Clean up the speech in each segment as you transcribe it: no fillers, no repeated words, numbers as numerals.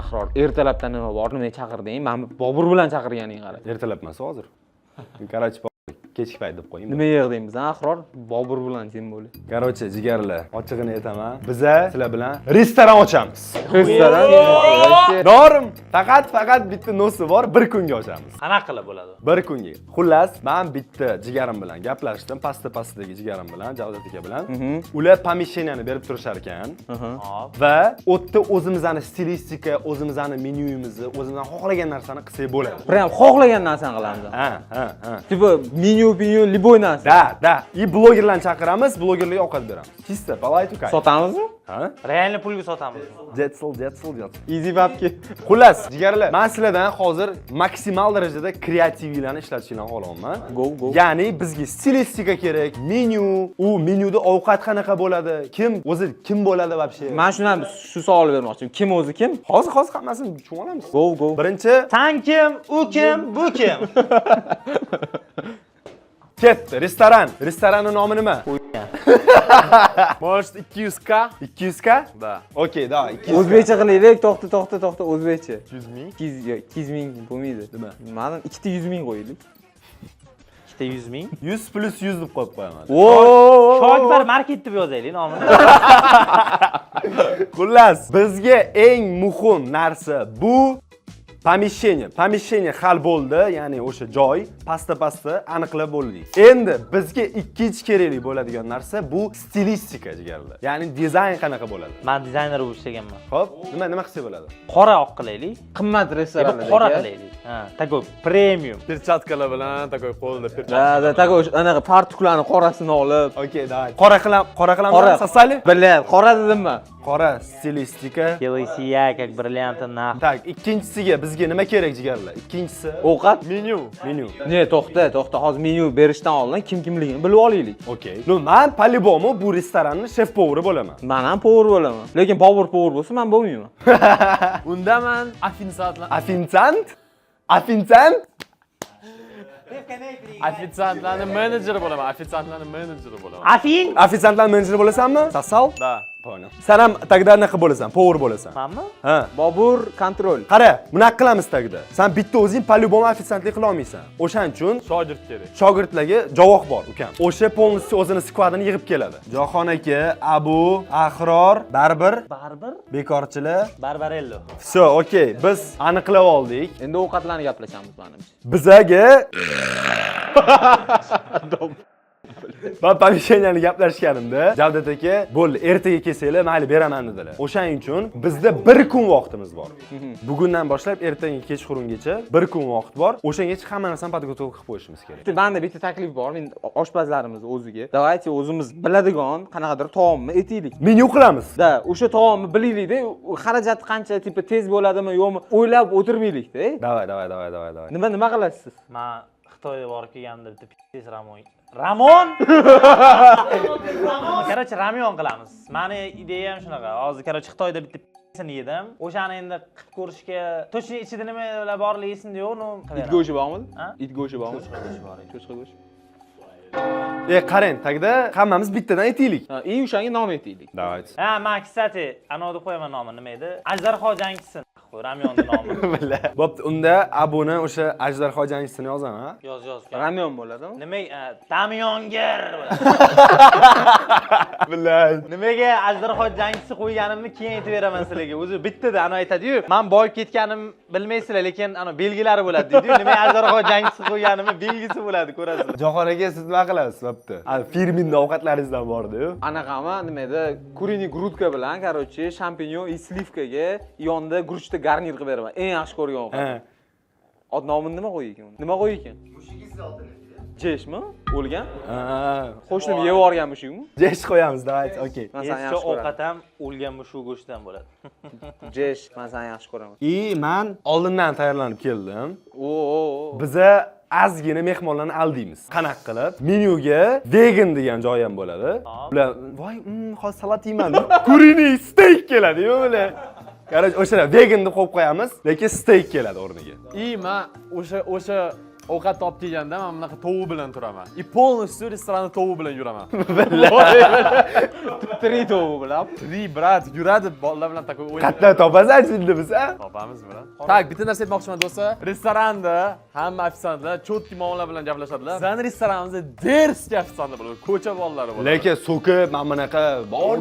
Ahror, ertalabdan nima bor, nimaga chaqirding? Mani Bobur bilan chaqirganing qara. Ertalab emas hozir. Короче, kechki payt deb qo'ying. Nima yig'ding biz, Ahror? Bobur bilan тем более. Короче, jigarlar, ochig'ini aytaman. Biza sizlar bilan restoran ochamiz. Restoran. Norim, faqat bitta но si bor, bir kunga ochamiz. Qanaqa qilib bo'ladi? Bir kunga. Xullas, men bitta jigarim bilan gaplashdim, pasta pastdagi jigarim bilan, Javdat aka bilan. Ular помещение ni berib turishar ekan. Hop. Va u yerda o'zimizni stilistika, o'zimizni menyuyimizni, o'zimizni xohlagan narsani qilsak bo'ladi. Прям xohlagan narsani qilamiz. Ha. Типа menyu, menyu, любой narsa. Да. И blogerlarni chaqiramiz, blogerlarga ovqat beramiz. Чисто, по лайту кайф. Sotamizmi? Ha? Реально pulga sotamiz. Jetsel, jetsel, jetsel. Easy бабки. Xullas, jigarlar, men sizlardan hozir maksimal darajada kreativliklarni ishlatishinglarni xohlayapman. Go, go. Ya'ni bizga stilistika kerak, menyu, u menyuda ovqat qanaqa bo'ladi, kim o'zi kim bo'ladi вообще? Men shundan shu savolni bermoqchiman. Kim o'zi kim? Hozir hammasini tushunib olamiz. Go, go. Birinchi San kim, u kim, bu kim? Ketdi, restoran. Restoranning nomi nima? Может, 200К? 200K? Да. Okey, да, 200K. O'zbekcha qilaylik, to'xta, to'xta, to'xta, o'zbekcha. 200 ming. 200 yo'q, 200 ming bo'lmaydi. Nima? Nimadan ikkita 100 ming qo'yaylik. Ikkita 100 ming. 100 plus 100 deb qo'yib qo'yaman. Oo! Shokbar market deb yozaylik nomini. Xullas, bizga eng muhim narsa bu помещение. Помещение hal bo'ldi, ya'ni o'sha joy pasta-pasta aniqlab bo'ldik. Endi bizga ikkinchi kerakli bo'ladigan narsa bu stilistika, jigarlar. Ya'ni dizayn qanaqa bo'ladi? Men dizayner bo'lib ishlaganman. Xo'p, nima qilsak bo'ladi? Qora oq qilaylik. Qimmat restoranlar. Qora qilaylik. Ha, такой premium. Перчатка lar bilan, такой qo'lida перчатка. Да, такой anaqa fartuklarni qorasini olib. Okey, давай. Qora qilam, qora qilamiz. Qora. Сосали? Бля, qora dedimmi? Qora stilistika. Белый сияй, как бриллианты нах. Так, ikkinchisiga bizga nima kerak, jigarlar? Ikkinchisi Ovqat? Menyu. Menyu. Ne, to'xta, to'xta, hozir menyu berishdan oldin kim kimligini bilib olaylik. Okey. Ну, man по-любому bu restoranni шеф-повар i bo'laman. Men ham повар bo'laman. Lekin Bobur повар bo'lsa, men bo'lmayman. Unda man ofitsiantlar Ofitsiant? Ofitsiant? Ofitsiantlarni menejeri bo'laman. Ofitsiantlarni menejeri bo'laman. Afin! Ofitsiantlar menejeri bo'lasanmi? Sasal? Да. Понял. Sen ham тогда anaqa bo'lasan, повар bo'lasan. Manmi? Ha. Bobur контроль. Qara, bunaqa qilamiz tagida. Sen bitta o'zing по-любому ofitsiantlik qila olmaysan. O'shaning uchun Shogird kerak. Shogirdlarga Javoh bor, ukam. O'sha полностью o'zini склад ini yig'ib keladi. Jahon aka, Abu, Ahror, baribir Baribir? Bekorchilar. Barbarello. Все, okey, biz aniqlab oldik. Endi ovqatlarni gaplashamiz manimcha. Bizaga Man помещение ni gaplashganimda Javdat aka bo'ldi, ertaga kelsanglar, mayli, beraman dedilar. O'shaning uchun bizda bir kun vaqtimiz bor. Bugundan boshlab ertangi kechqurungacha bir kun vaqt bor. O'shangacha hamma narsani подготовка qilib qo'yishimiz kerak. Bitta menda bitta taklif bor, men oshpazlarimiz o'ziga. Давайте o'zimiz biladigan qanaqadir taomni etaylik. Menyu qilamiz. Да, o'sha taomni bilaylikda, xarajati qancha, типа tez bo'ladimi, yo'qmi, o'ylab o'tirmaylikda. Давай, давай, давай, давай, давай. Nima qilasiz siz? Man Xitoyga borib kelganimda bitta pis ramon. Ramon! Короче, ramyon qilamiz. Mani ideyam shunaqa. Hozir, короче, Xitoyda bitta pisini yedim. O'shani endi qilib ko'rishga, точно ichida nimalar borligi esimda yo'q, но It go'shti bormi? Ha? It go'shti bormi? Cho'chqa go'shti bor edi. Cho'chqa go'shti. E, qarang, tagda hammamiz bittadan aytaylik. Ha, и o'shanga nom aytaylik. Давайте. Ha, man, кстати, anavi deb qo'yaman nomini, nima edi? Ajdarho jangchisi. Ramyonni nomi. Bo'pti, unda Abuni o'sha ajdarho jangchisini yozaman, ha? Yoz, yoz. Ramyon bo'ladimi? Nima, Damyongir. Billahi. Nimaga ajdarho jangchisi qo'yganimni keyin aytib beraman sizlarga. O'zi bittada ana aytadi-yu, men boyib ketganim bilmaysizlar, lekin ana belgilari bo'ladi deydi-yu. Nimaga ajdarho jangchisi qo'yganimni belgisi bo'ladi, ko'rasizlar. Jahon aka, siz nima qilasiz? Bo'pti. Фирменный ovqatlaringizdan bordi-yu. Anaqami, nima edi? Куриный грудка bilan, короче, shampinyon и сливка ga yonida guruchda garnir qilib beraman. Eng yaxshi ko'rgan ovqat. Ha. Ot nomini nima qo'yay ekan? Nima qo'yay ekan? Jeshmi? O'lgan? Ha. Qo'shnim yeb yuborgan mushukmi? Jesh qo'yamiz, давайте, okey. Men seni Eski yaxshi ko'raman. Ovqat ham o'lgan mushuk go'shtidan bo'ladi. Jesh, men seni yaxshi ko'raman. И man oldindan tayyorlanib keldim. O, o, o. Biza ozgina mehmonlarni aldiymiz. Qanaqa qilib? Menyuga vegan degan joy ham bo'ladi. Hop. Ular voy, hozir salat yeyman deb куриный steak keladi-yu ular. Короче, o'sha vegan deb qo'yib qo'yamiz, lekin steak keladi o'rniga. И man o'sha Ovqat olib kelganda men bunaqa tovuq bilan turaman. И полностью restoranni tovuq bilan yuraman. Tirik tovuq bilan. Три, брат, yuradi bolalar bilan такой o'ynab. Qayerdan topasan endi biz, a? Topamiz, брат. Так, bitta narsa aytmoqchiman do'stlar. Restoranda hamma ofitsiantlar чёткий muomala bilan gaplashadilar. Bizning restoranimizda дерзкий ofitsiantlar bo'ladi, ko'cha bolalari bo'ladi. Lekin so'kib, mana bunaqa bor.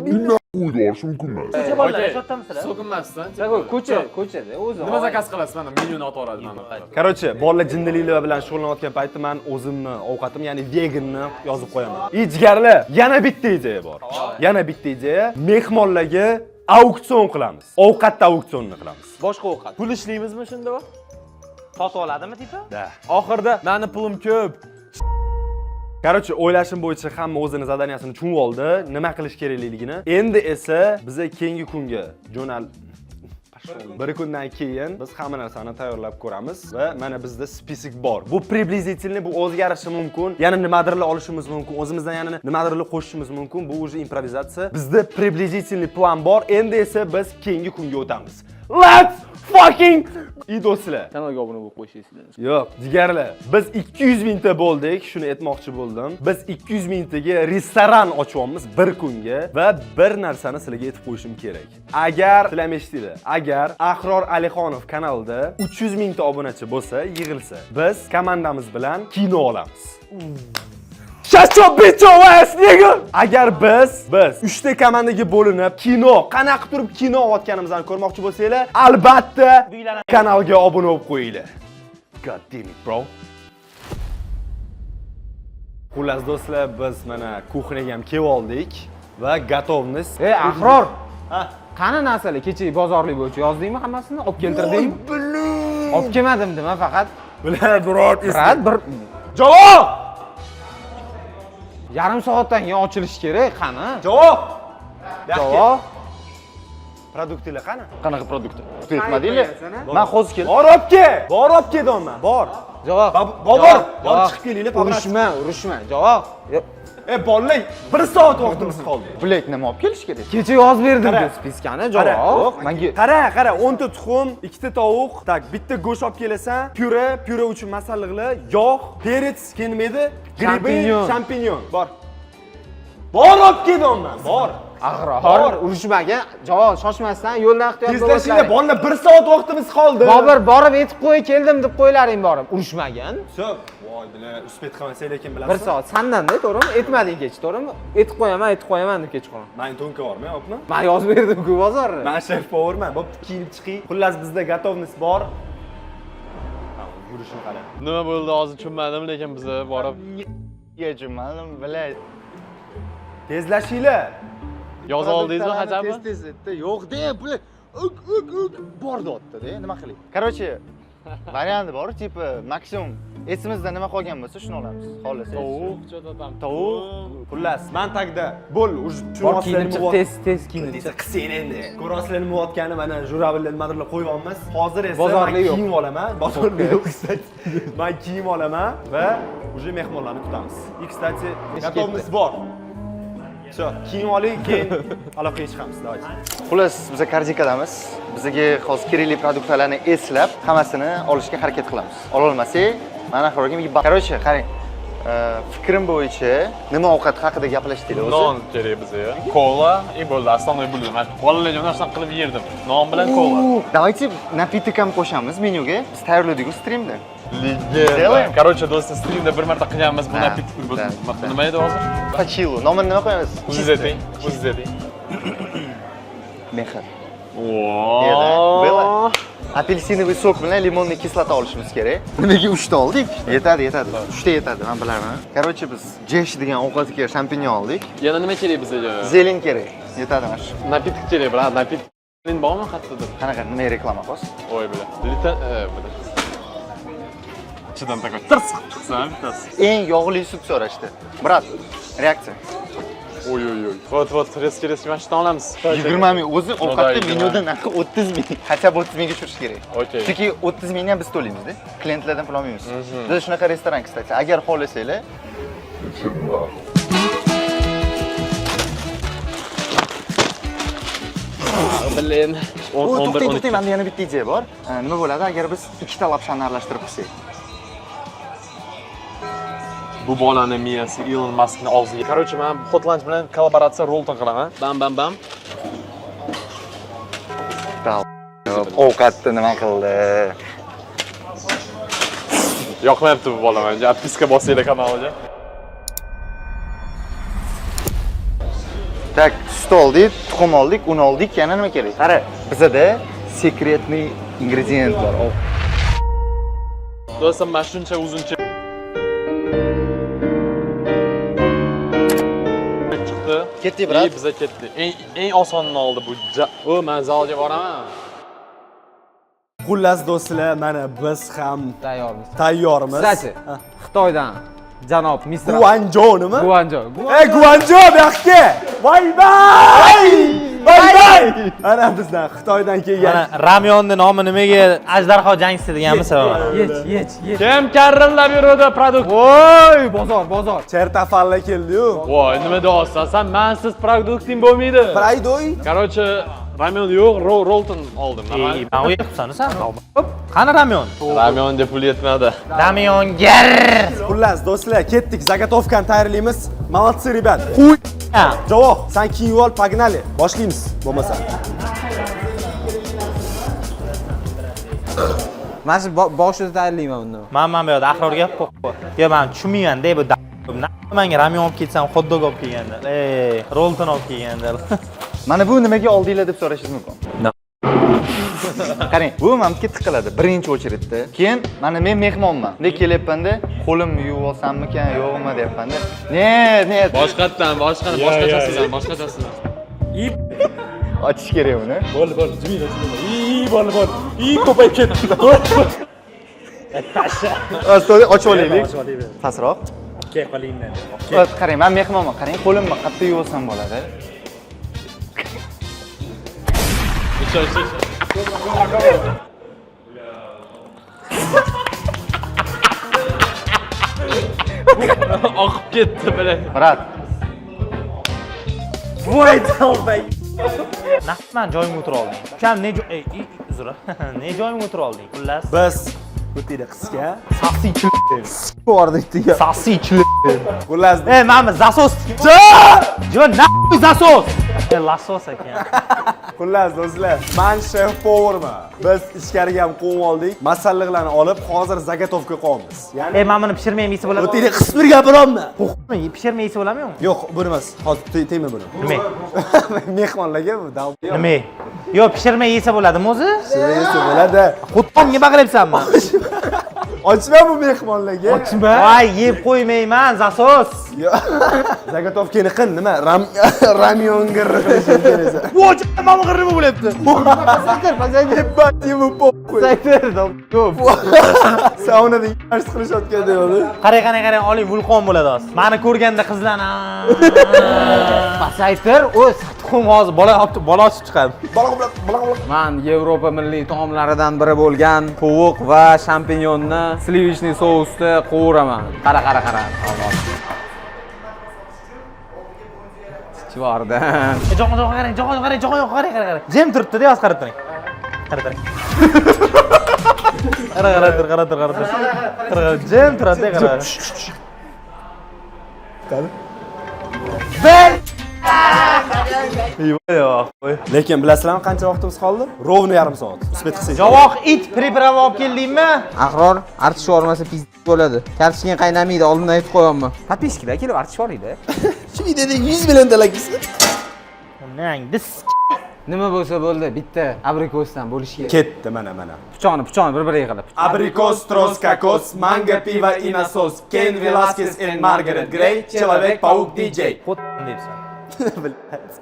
Uyga mumkin emas. Ko'cha bolalar Okey. yashatdamisizlar? So'kinmasdan. Такой ko'cha, ko'chada o'zi. Nima заказ qilasiz? Mana menyuni otib mana. Короче, bolalar jinniliklar bilan shug'ullanayotgan paytda men o'zimni ovqatim, ya'ni veganni yozib qo'yaman. И jigarlar, yana bitta ideya bor. Yana bitta ideya. Mehmonlarga auksion qilamiz. Ovqatda auksionni qilamiz. Boshqa ovqat. Pul ishlaymizmi shunda? Sotib oladimi типа? Да. Oxirida mani pulim ko'p. Короче, o'ylashim bo'yicha hamma o'zini задания sini tushunib oldi, nima qilish kerakligini. Endi esa biza keyingi kunga jo'nal Bir kundan keyin biz hamma narsani tayyorlab ko'ramiz va mana bizda список bor. Bu приблизительный, bu o'zgarishi mumkin. Yana nimadirlar olishimiz mumkin, o'zimizdan yana nimadirlar qo'shishimiz mumkin. Bu уже improvizatsiya. Bizda приблизительный plan bor. Endi esa biz keyingi kunga o'tamiz. Let's fucking и do'stlar. Kanalga obuna bo'lib qo'yishingiz. Yo'q, jigarlar, biz 200 mingta bo'ldik, shuni aytmoqchi bo'ldim. Biz 200 mingtaga restoran ochyapmiz bir kunga va bir narsani sizlarga aytib qo'yishim kerak. Agar sizlar ham eshitdinglar, agar Ahror Alixonov kanalida 300 mingta obunachi bo'lsa, yig'ilsa, biz komandamiz bilan kino olamiz. Shut your bitch ass nigga! Agar biz 3 ta komandaga bo'linib kino, qanaqa turib kino olayotganimizni ko'rmoqchi bo'lsanglar, albatta kanalga obuna bo'lib qo'yinglar. God damn it, bro. Xullas do'stlar, biz mana кухня ga ham kelib oldik va готовность. Ey Ahror! Qani narsalar? Kecha bozorlik bo'yicha yozdingmi hammasini? Olib keltirdingmi? Olib kelmadim dema faqat. Bilar, брат. Брат, bir Javob! yarim soatdan keyin ochilishi kerak, qani? Javob! Javob. Продукт lar qani? Qanaqa продукт? Aytmadinglar. Man hozir keldim. Bor olib kel! Bor olib kel deyapman, bor. Javob. Bobur, bor chiqib kelinglar, Urushma, urushma. Javob. E bolalar, 1 soat vaqtimiz qoldi. Блять, nima olib kelish kerak? Kecha yozib berdim Qara. списка ni, javob. Menga Qara, qara, 10 ta tuxum, 2 ta tovuq, так, bitta go'sht olib kelasan, pyure, pyure uchun masalliqlar, yog', перец, keyin nima edi? Грибы, Shampinyon. shampinyon. Bor. Bor olib kel deyapman, bor. Ahror, urushmaga. Javob, shoshmasdan yo'ldan ehtiyot Tezlashinglar, bo'linglar. bolalar, 1 soat vaqtimiz qoldi. Bobur, borib aytib qo'y, keldim deb qo'ylaring borib. Urushmagan. Всё. Voy, bilan успеть qilmasak lekin bilasizmi? Bir soat sandanda, to'g'rimi? Aytmading kech, to'g'rimi? Aytib qo'yaman, aytib qo'yaman deb kech qolaman. Men to'nka bormi, yo'qmi? Men yozib berdim-ku bozorni. Men шеф-повар man. Bo'pti, kiyinib chiqing. Xullas bizda готовность bor. Ha, yurishini qara. Nima bo'ldi hozir tushunmadim, lekin biz borib tushunmadim, блять. Tezlashinglar. yoza oldingizmi хотя бы? Tez tez aytdi. Yo'q de, блять. Uk uk uk bor deyapti-da, nima qilay? Короче, varianti bor, типа maksimum esimizda nima qolgan bo'lsa shuni olamiz. Xohlasangiz. Tovuq, что-то там. Tovuq. Xullas, man tagda bo'l, уже Bor kiyinib chiq, tez tez kiyinib Desa chiq. qilsang endi. Ko'rasizlar nima bo'layotgani, mana журавль lar nimadirlar qo'yyapmiz. Hozir esa Bozorlik man yo'q. kiyim olaman. Bozorlik yo'q, кстати. Man kiyim olaman va уже mehmonlarni kutamiz. И, кстати, готовность bor. Всё, kiyim oling, keyin aloqaga chiqamiz. Давайте. Xullas, biz korzinkadamiz. Bizga hozir kerakli продукт larni eslab, hammasini olishga harakat qilamiz. Ololmasak, mana oxirgi. Короче, qarang. Fikrim bo'yicha nima ovqat haqida gaplashdik o'zi? Non kerak bizga. Kola и bo'ldi. Основной блюдо. Men bolalarga narsa qilib yerdim. Non bilan kola. Давайте напиток ham qo'shamiz menyuga. Biz tayyorladik-ku strimda. Легенда. Делаем? Короче, do'stlar, strimda bir marta qilganmiz bu Ha, напиток. да, да. Nima edi hozir? Pachilo. Nomini nima qo'yamiz? O'zingiz ayting. O'zingiz ayting. Mehr. Vooo. Было. Апельсиновый сок bilan лимонный кислота olishimiz kerak. Nimaga 3 ta oldik? Yetadi, yetadi. 3 ta yetadi, men bilaman. Короче, biz jesh degan ovqatga shampinyon oldik. Yana nima kerak bizga? Зелень kerak. Yetadi mana shu. Напиток kerak, брат, напиток. Bormi qayerdadir? Qanaqa nima reklama hozir? Oy, бля. Lita, бля. Ichidan такой tirs qilib chiqsa bittasi. Eng yog'li sut so'rashdi. Брат, reaksiya. Oy oy oy. Вот вот, резкий резкий mana shundan olamiz. 20 ming o'zi ovqatda 20. menyuda narxi 30 ming. Хотя бы 30 mingga tushirish kerak. Okey. Chunki 30 mingni ham biz to'laymizda. Klientlardan pul olmaymiz. Bizda shunaqa restoran, кстати. Agar xohlasanglar, Блин. O, 10 11 to'xtang, 12. to'xtang, menda yana bitta ideya bor. Nima bo'ladi agar biz ikkita lapshani aralashtirib qilsak? Bu bolani miyasi Elon Muskni og'ziga. Короче, men Hot Lunch bilan kollaboratsiya Rolton qilaman. Bam bam bam. Ovqatni nima qildi? Yoqmayapti bu bola menga. Отписка bosinglar kanaliga. Так, sut oldik, tuxum oldik, un oldik, yana nima kerak? Qara, bizada секретный ingredient bor. Do'stim, mana shuncha uzuncha chiqdi. Ketdik, брат. И biza ketdik. Eng osonini oldi bu. O, men zalga boraman. Xullas do'stlar, mana biz ham Tayyormiz. tayyormiz. Kстати, Xitoydan janob Misra. Guanjo nima? Guanjo. Ey Guanjo bu yoqqa! Voy voy! Voy voy! Ana bizdan Xitoydan kelgan. Mana ramyonni nomi nimaga ajdarho jangchisi deganmi sababi? Yech, yech, yech. Kim karillab yuradi продукт? Voy, bozor, bozor. Chertafalla keldi-yu. Voy, nima deyapsan? San mansiz продукт ing bo'lmaydi. Praydoy. Короче, ramyon yo'q, Rolton oldim. Ey, man o'ylayapsan san. Qani ramyon? Ramyon deb pul yetmadi. Ramyongar. Xullas do'stlar, ketdik. Заготовка ni tayyorlaymiz. Молодцы, ребят. Qo'y. Javob, san kiyib ol, погнали. Boshlaymiz bo'lmasa. Mana shu boshida tayyorlayman uni. Man bu yoqda Ahrorga qo'y. Yo, man tushunmayman-da bu manga ramyon olib kelsam, xot-dog olib kelganda. Ey, Rolton olib kelganda. Mana bu nimaga oldinglar deb so'rashingiz mumkin. Qarang, bu mamga tiqiladi birinchi очередь da. Keyin mana men mehmonman. Bunday kelyapman-da, qo'limni yuvib olsammikan, yo'qmi deyapman-da. Ne, ne. Boshqatdan, boshqa, boshqachasidan, boshqachasidan. Ochish kerak uni. Bo'ldi, bo'ldi, jimina, jimina. I, bo'ldi, bo'ldi. I, ko'payib ketdi. Stolni ochib olaylik. Pastroq. Kel qolinglar. Qarang, men mehmonman. Qarang, qo'limni qayerda yuvsam bo'ladi? Isha, isha, isha. Oqib ketdi, bilan. Брат, Voy tavba. Naqd man joyimga o'tira oldim. Ukam ne joy, uzr. Ne joyimga o'tira olding? Xullas, Biz o'taylik qisqa. sasiy Bordi ittiga. Sasiy Xullas, Ey, mana засос. Jivan, нахуй засос. Ey, лосось ekan. Xullas do'stlar, men шеф повар man. Biz ichkariga ham qo'yib oldik. Masalliqlarni olib, hozir заготовка qilyapmiz. Ya'ni Ey, mana buni pishirmay yesa bo'ladimi? o'taylik qisib bir gapiryapman. Pishirmay yesa bo'ladimi? Yo'q, buni emas. Hozir tegma buni. Nima? Mehmonlarga bu dal. Nima? Yo'q, pishirmay yesa bo'ladimi o'zi? Yesa bo'ladi. Xo'pon nima qilyapsanmi? Ochma bu mehmonlarga. Ochma. Voy, yeb qo'ymayman, засос. Заготовка ni qil, nima? Ramyonga qilishing kerak. Voy, mana bu nima bo'lyapti? Pasaytir, pasaytir. Ебать ему похуй. Pasaytir, ko'p. Saunada yars qilishayotgan deydi. Qarang, qarang, qarang, oling, vulqon bo'ladi hozir. Mani ko'rganda qizlarni Pasaytir, o'z tuxum hozir bola olib bola ochib chiqadi. Man Yevropa milliy taomlaridan biri bo'lgan tovuq va shampinyonni сливочный sousda qovuraman. Qara, qara, qara. Chivordi. Jo'q, jo'q, qarang, jo'q, qarang, jo'q, qarang, qarang, qarang. Jim turibdi-da, hozir qarab turing. Qarab turing. Qara, qarab tur, qarab tur, qarab tur. Qara, qara, jim turadi-da, qara. Qani? Bir Lekin bilasizlarmi qancha vaqtimiz qoldi? Ровно yarim soat. Успеть qilsak. Javoh it приправа olib keldingmi? Ahror artish yormasa pizd bo'ladi. Kartoshkang qaynamaydi, oldindan aytib qo'yapman. Подписка lar kelib artish yoringlar. Shu videoda 100 million talakisi. Nangdi Nima bo'lsa bo'ldi, bitta abrikosdan bo'lishi kerak. Ketdi mana mana. Pichoqni, pichoqni bir-biriga qilib. Абрикос, трос, кокос, манго, пиво и насос. Кен Веласкес и Маргарет Грей, Человек-паук, диджей. Xo't deyapsan. Блядь.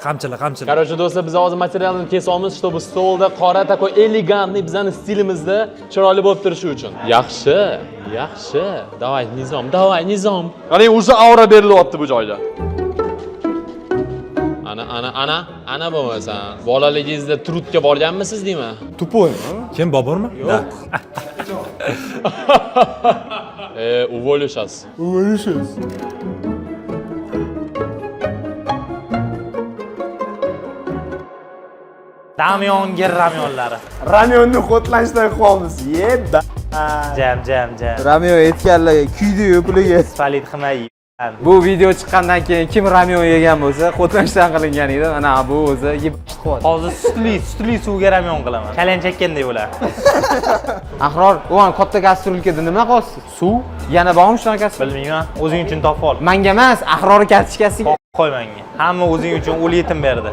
Qamchilar, qamchilar. Короче, do'stlar, biz hozir materialni kesamiz, чтобы stolda qora такой элегантный bizani stilimizda chiroyli bo'lib turishi uchun. Yaxshi, yaxshi. Давай, nizom, давай, nizom. Qarang, o'sha aura berilyapti bu joyda. Ana, ana, ana, ana bo'lmasa. Bolaligingizda труд ga borganmisiz deyman? Тупой. Kim, Boburmi? Yo'q. Уволю сейчас. Уволю сейчас. Ramyongir ramyonlari. Ramyonni xo'tlanishdan qilyapmiz. Yeba. Jam, jam, jam. Ramyon aytganlar kuydi-yu puliga. Спалить qilmay. Bu video chiqqandan keyin kim ramyon yegan bo'lsa, xo'tlanishdan qilingan edi. Mana bu o'zi yeb qilyapti. Hozir sutli suvga ramyon qilaman. Kalyan chekkanday bo'ladi. Ahror, u an katta kastrulkada nima qilyapsiz? Suv? Yana bormi shunaqa kastrul? Bilmayman. O'zing uchun topib ol. Manga emas, Ahror kartochkasiga. Qo'y menga. Hamma o'zing uchun o'l yetim berdi.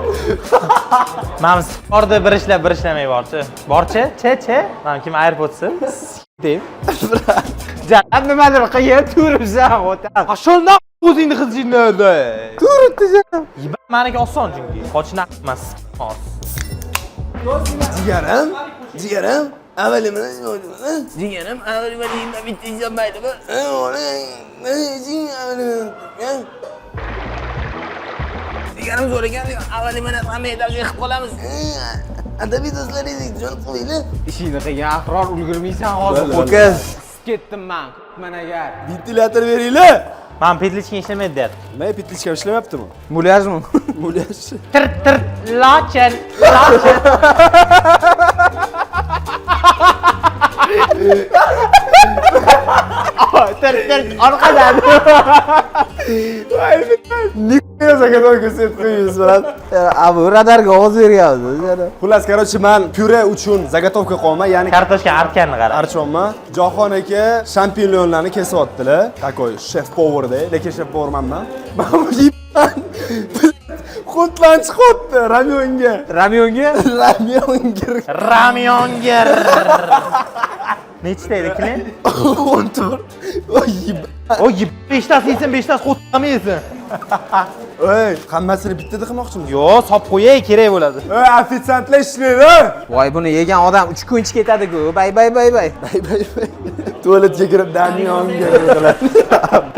Mana bordi bir ishlab, bir ishlamay borchi. Borchi? Che, che. Mana kim AirPods'i? Deb. Jalab nimadir qilgan turibsan, o'ta. Pashol na o'zingni qizingni. Turibdi jalab. Meniki oson chunki. Qochna emas. Oz. Jigarim, jigarim, avvalini Jigarim, avvalini bitta yeyolmaydimi? Jigarim zo'r ekan, avvalini hamma etajga qilib qolamiz. Adabiy do'stlaringiz jon qilinglar. Ishingni qilgan Ahror, ulgurmaysan hozir. Bo'ldi, Ho'kiz. Ketdim man, managar. Ventilyator beringlar. Men petlichka ishlamaydi deyapti. Nima, petlichka ishlamayaptimi? Mulyajmi? Mulyaj. Tir tir lochin. Lochin. Tir tir orqadan. Нихуя заготовка set qo'yamiz, брат. Abu radarga ovoz beryapmiz. Xullas, короче, man pyure uchun заготовка qilyapman, ya'ni Kartoshka artganni qara. archonman. Jahon aka shampinyonlarni kesyaptilar. Такой шеф-повар da, lekin шеф-повар manman. Man bu yeyman. Xutlan chiqyapti ramyonga. Ramyonga? Ramyonga. Ramyongir. Nechta edi klient? 14. Oy, O 5 tasi yesin, 5 tasi qo'tqami yesin. Ey, hammasini bittada qilmoqchimiz. Yo, solib qo'yay, kerak bo'ladi. Ey, ofitsiantlar ishlaydi. Voy, buni yegan odam 3 kun ichib ketadi-ku. Bay bay bay bay. Bay bay bay. Tualetga kirib damyonga qiladi.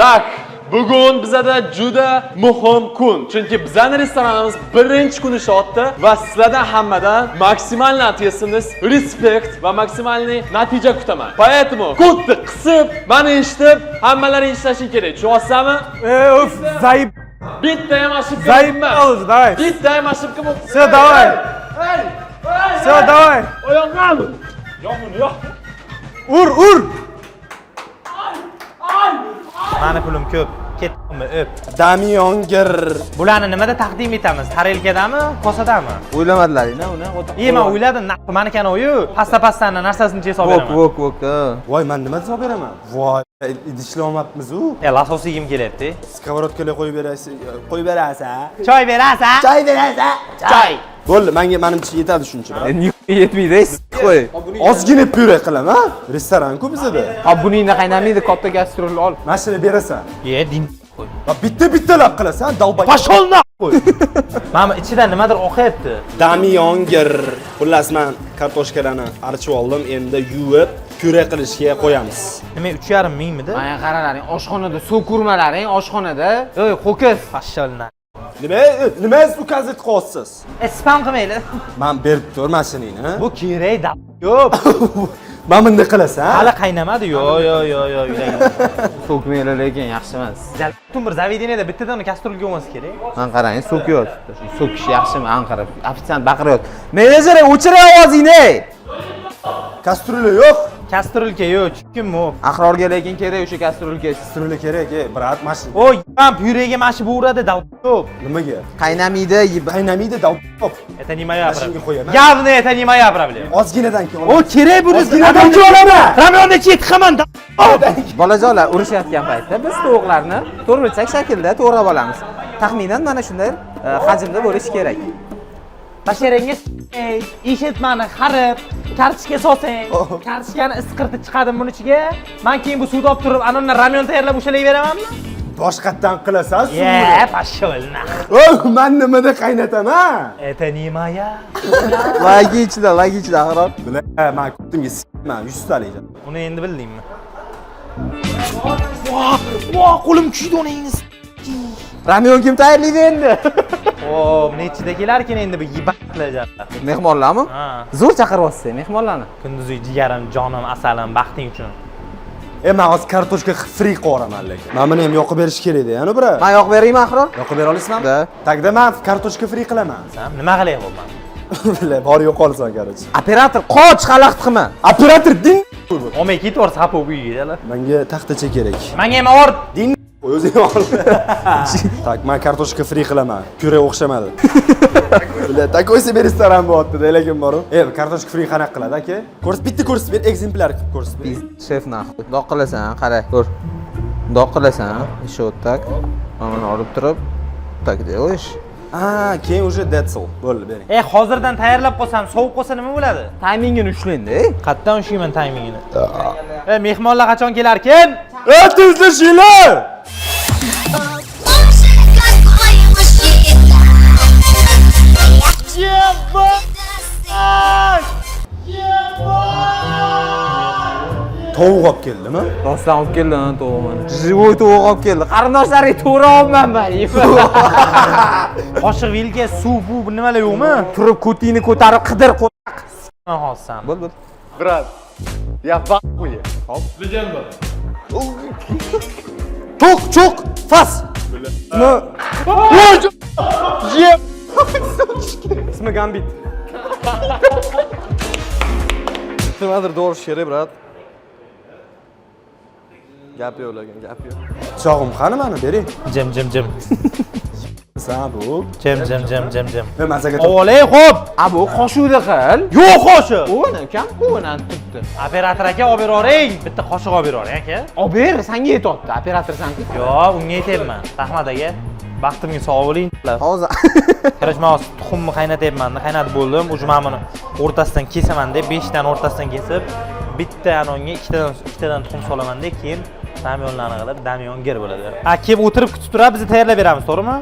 Так, bugun bizada juda muhim kun. Chunki bizning restoranimiz birinchi kun ishlayapti va sizlardan hammadan maksimal ответственность, респект va максимальный natija kutaman. Поэтому ko'tni qisib, mani eshitib, hammalaring ishlashing kerak. Tushunyapsizmi? Uf, заеб... Bitta ham ошибка Заебал уже, давай. Bitta ham ошибка bo'lmasa. Все, давай. Все, давай. Oyog'im. Yo'q, yo'q. Ur, ur. Mani pulim ko'p. Ketdimmi, o'p. Damyongir. Bularni nimada taqdim etamiz? Tarelkadami, kosadami? O'ylamadilaring-a uni? E, men o'yladim, naq maniki anavi pasta pastani narsasini solib Vok, beraman. vok, vok. Voy, men nima solib beraman? Voy, idishlolmabmiz u. E, lasos yegim kelyapti. Сковородка lar qo'yib berasiz, qo'yib berasiz. Choy berasiz? Choy berasiz. Choy. Bo'ldi, menga menimcha yetadi shuncha. Yetmaydi, qo'y. Ozgina pyure qilaman. Restoran-ku bizada. Ha, buningda qaynamaydi, katta gastrol ol. Mana shuni berasan. Ye, din. Va bitta bittalab qilasan, долбоёб. Пошёл нахуй. Mana ichidan nimadir oqyapti. Damyongir. Xullas, men kartoshkalarni archib oldim, endi yuvib pyure qilishga qo'yamiz. Nima 3,5 mingmidi? Mana qaralaring, oshxonada so'kurmalaring, oshxonada. Ey, ho'kiz. Пошёл на. Nima, nima указать qilyapsiz? E, spam qilmaylik. Men berib tur mashinangni. Bu kerak da. Yo'q. Mana bunday qilasan. Hali qaynamadi. Yo, yo, yo, yo, yurak. So'kmanglar lekin yaxshi emas. Butun bir заведение da bittadan kastrulga bo'lmasa kerak. Mana qarang, so'kyapti. So'kish yaxshimi? Anqara. Ofitsiant baqiryapti. Menejer, o'chir ovozingni. Kastrula yo'q. Kastrulka yo'q, chunki bu. Ahrorga lekin kerak o'sha kastrulka. Kastrula kerak, ey, брат, mashina. O, ham pyurega mana shu bu uradi, yo'q. Nimaga? Qaynamaydi, Qaynamaydi, долбоёб. Это не моя Mashinga проблема. qo'yaman. Явно это не моя проблема. Ozginadan keyin O kerak buni. Ozginadan keyin olaman. Ramyonni chet qilaman. Bolajonlar urushayotgan paytda biz tovuqlarni to'rtburchak shaklda to'g'rab olamiz. Taxminan mana shunday hajmda bo'lishi kerak. Basharangga eshitmani harib, kartochka solsang, kartochkani isqirtib chiqadim buni ichiga. Men keyin bu suvni olib turib, ana undan ramyon tayyorlab o'shalarga beramanmi? Boshqatdan qilasan suvni. Ye, пошёл нах. Oh, men nimada qaynataman? Это не моя. Логично, логично, Ahror. Бля, men ko'timga s**man 100 talik. Uni endi bildingmi? Voh, voh, qo'lim kuydi onangni. Ramyon kim tayyorlaydi endi? O, nechida kelarkin endi bu yibatlar. Mehmonlarmi? Ha. Zo'r chaqiryapsiz mehmonlarni. Kunduzi jigarim, jonim, asalim, baxting uchun. E, men hozir kartoshka fri qilib lekin. Mana buni ham yoqib berish kerak-da, yana bira. Men yoqib beraymi, Ahror? Yoqib bera olasizmi? Да. Тогда men kartoshka fri qilaman. Nima qilayapman? Bor yo'qolsan, короче. Operator, qoch, xalaqit qilma. Operator din. Olmay ketyapti sapo bu uyga jala. Menga taxtacha kerak. Menga ham or. Din o'zing ol. Так, men kartoshka fri qilaman. Pyure o'xshamadi. Бля, такой себе restoran bo'lyapti-da, lekin boru. E, kartoshka fri qanaqa qiladi, aka? Ko'rsat, bitta ko'rsatib ber, ekzemplyar qilib ko'rsatib ber. Шеф нахуй. Bundoq qilasan, qara, ko'r. Bundoq qilasan, еще вот так. Mana buni olib turib, так делаешь. А, keyin уже that's all. Bo'ldi, bering. E, hozirdan tayyorlab qolsam, sovib qolsa nima bo'ladi? Taymingini ushlang-da. Qayerdan ushlayman taymingini? E, mehmonlar qachon kelarkin? E, tezlashinglar! Боже, какой мужчина! Я Tovuq olib keldimi? Rostdan olib keldi ha tovuqni. Живой tovuq olib keldi. Qarindoshlaring to'g'ri olmayman. Qoshiq, vilka, suv, bu nimalar yo'qmi? Turib ko'tingni ko'tarib qidir qo'taq. Hozir san. Bo'l, bo'l. Брат, я в ахуе. Legenda. To'q, cho'q, fas. Ну, ismi Gambit. Nimadir dorish kerak, брат. Gap yo'q, lekin gap yo'q. Pichog'im qani mani, bering. Jim, jim, jim. San bu. Jim, jim, jim, jim, jim. Men mazaga Ovolay, xo'p. A bu qoshiqda qil. Yo'q qoshiq. Uni ukam, uni turibdi. Operator aka, olib beravering. Bitta qoshiq olib beravering aka. Olib ber, senga yetyapti, operator sanki. Yo'q, unga aytyapman. Rahmat aka. Baxtimga sog' bo'ling. Hozir. Короче, men hozir tuxumni qaynatyapman, qaynatib bo'ldim. Уже mana buni o'rtasidan kesaman deb, 5 tani o'rtasidan kesib, bitta anonga ikkitadan ikkitadan tuxum solaman deb, keyin ramyonlarni qilib, damyongir bo'ladi. Ha, kelib o'tirib kutib turib, biz tayyorlab beramiz, to'g'rimi?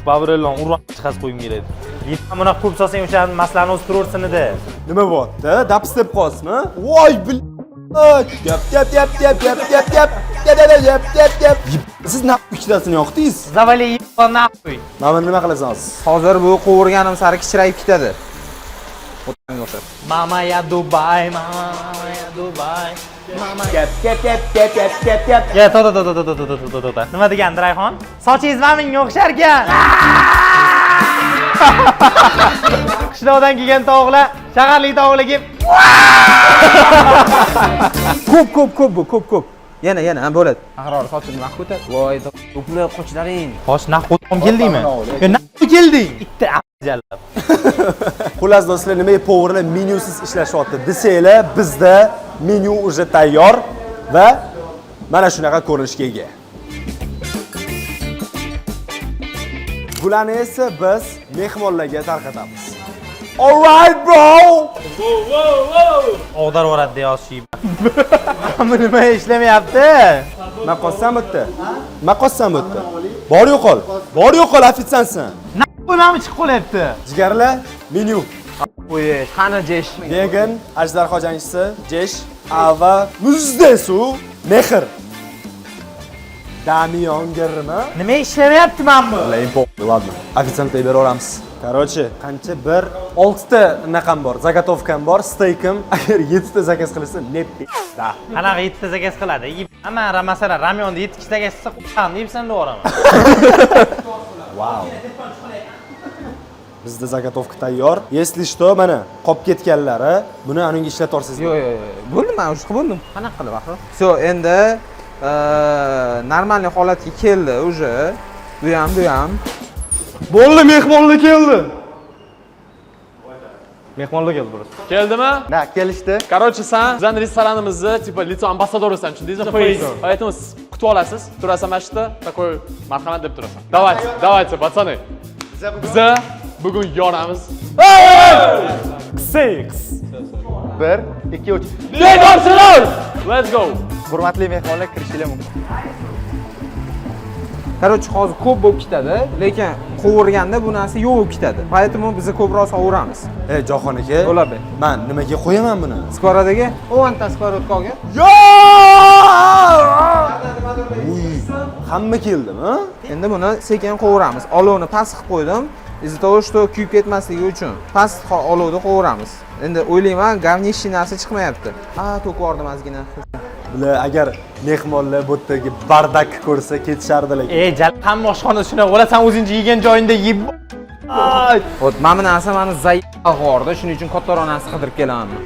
Baburellon urib chiqazib qo'ygim keladi. Yetma bunaqa ko'p solsang o'sha maslani o'zi turaversin edi. Nima bo'lyapti? Dapstep qo'yasizmi? Voy, bil. Gap, gap, gap, gap, gap, gap, gap. Gap, gap, gap, gap, gap. Siz na ikkitasini yoqdingiz? Завали ебало нахуй. Mana buni nima qilasan hozir? Hozir bu qovurganim sari kichrayib ketadi. O'tanga o'xshab. Мама, я Дубай, мама, я Дубай. Mama. Gap, gap, gap, gap, gap, gap, gap. Ya, to'xta, to'xta, to'xta, to'xta, to'xta, to'xta. Nima degandi Rayhon? Sochingiz menga o'xshar ekan. Qishloqdan kelgan tovuqlar, shaharlik tovuqlar kelib Ko'p, ko'p, ko'p bu, ko'p, ko'p. Yana, yana, ha bo'ladi. Ahror sochini naq ko'tar. Voy, ko'plar qochlaring. Xo'sh, naq qo'tqon keldingmi? Yo, naq kelding. Bitta jalab. Xullas do'stlar, nimaga повар lar menyusiz ishlashyapti desanglar, bizda menyu уже tayyor va mana shunaqa ko'rinishga ega. Bularni esa biz mehmonlarga tarqatamiz. All right, bro. Og'darib yuboradi deya yozishib. Bu nima ishlamayapti? Nima qolsam bu yerda? Nima qolsam bu yerda? Bor yo'qol. Bor yo'qol, ofitsiantsan. Naq nima chiqib qolyapti? Jigarlar, menyu. Qo'y, qani jesh? Vegan, ajdarho jangchisi, jesh, ava, muzday suv, mehr. Damiyongirmi? Nima ishlamayapti mana bu? Ладно. Ofitsiantga beraveramiz. Короче, qancha bir 6 ta naqam bor, заготовка m bor, steykim. Agar 7 ta заказ qilsa, ne da. Qanaqa 7 ta заказ qiladi? Hamma masalan, ramyonda 7 kishi заказ qilsa, qo'yam deyapsan deb yuboraman. Vau. Bizda заготовка tayyor. Если что, mana qolib ketganlari, buni anunga ishlatib olsangiz. Yo'q, yo'q, yo'q. Bo'ldi, men уже qilib bo'ldim. Qanaqa qilib axir? Всё, endi нормальный holatga keldi уже. Bu ham, bu ham. Bo'ldi, mehmonlar keldi. Mehmonlar keldi просто. Keldimi? Na, kelishdi. Короче, san bizani restoranimizni типа лицо амбассадор isan, tushundingizmi? Face. Поэтому siz kutib olasiz, turasan mana shu yerda, такой marhamat deb turasan. Давайте, давайте, пацаны. Biza bugun yoramiz. Six. 1 2 3. Bekorchilar! Let's go. Hurmatli mehmonlar, kirishinglar mumkin. Короче, hozir ko'p bo'lib ketadi, lekin qovurganda bu narsa yo'q bo'lib ketadi. Поэтому biz ko'proq sovuramiz. Ey, Jahon aka. Bo'ladi. Men nimaga qo'yaman buni? Сковородка ga 10 ta сковородка olgin. Uy, hamma keldimi? Endi buni sekin qovuramiz. Olovni past qilib qo'ydim. Из-за того, что kuyib ketmasligi uchun past olovda qovuramiz. Endi o'ylayman, говнищий narsa chiqmayapti. Ha, to'kib yubordim ozgina. Bular agar mehmonlar bu yerdagi бардак ko'rsa ketishardilar. Ey, jal hamma oshxona shunaqa bo'ladi, sen o'zing yegan joyingda yeb Вот, mana bu narsa mani заебал, shuning uchun kattaroq narsa qidirib kelaman.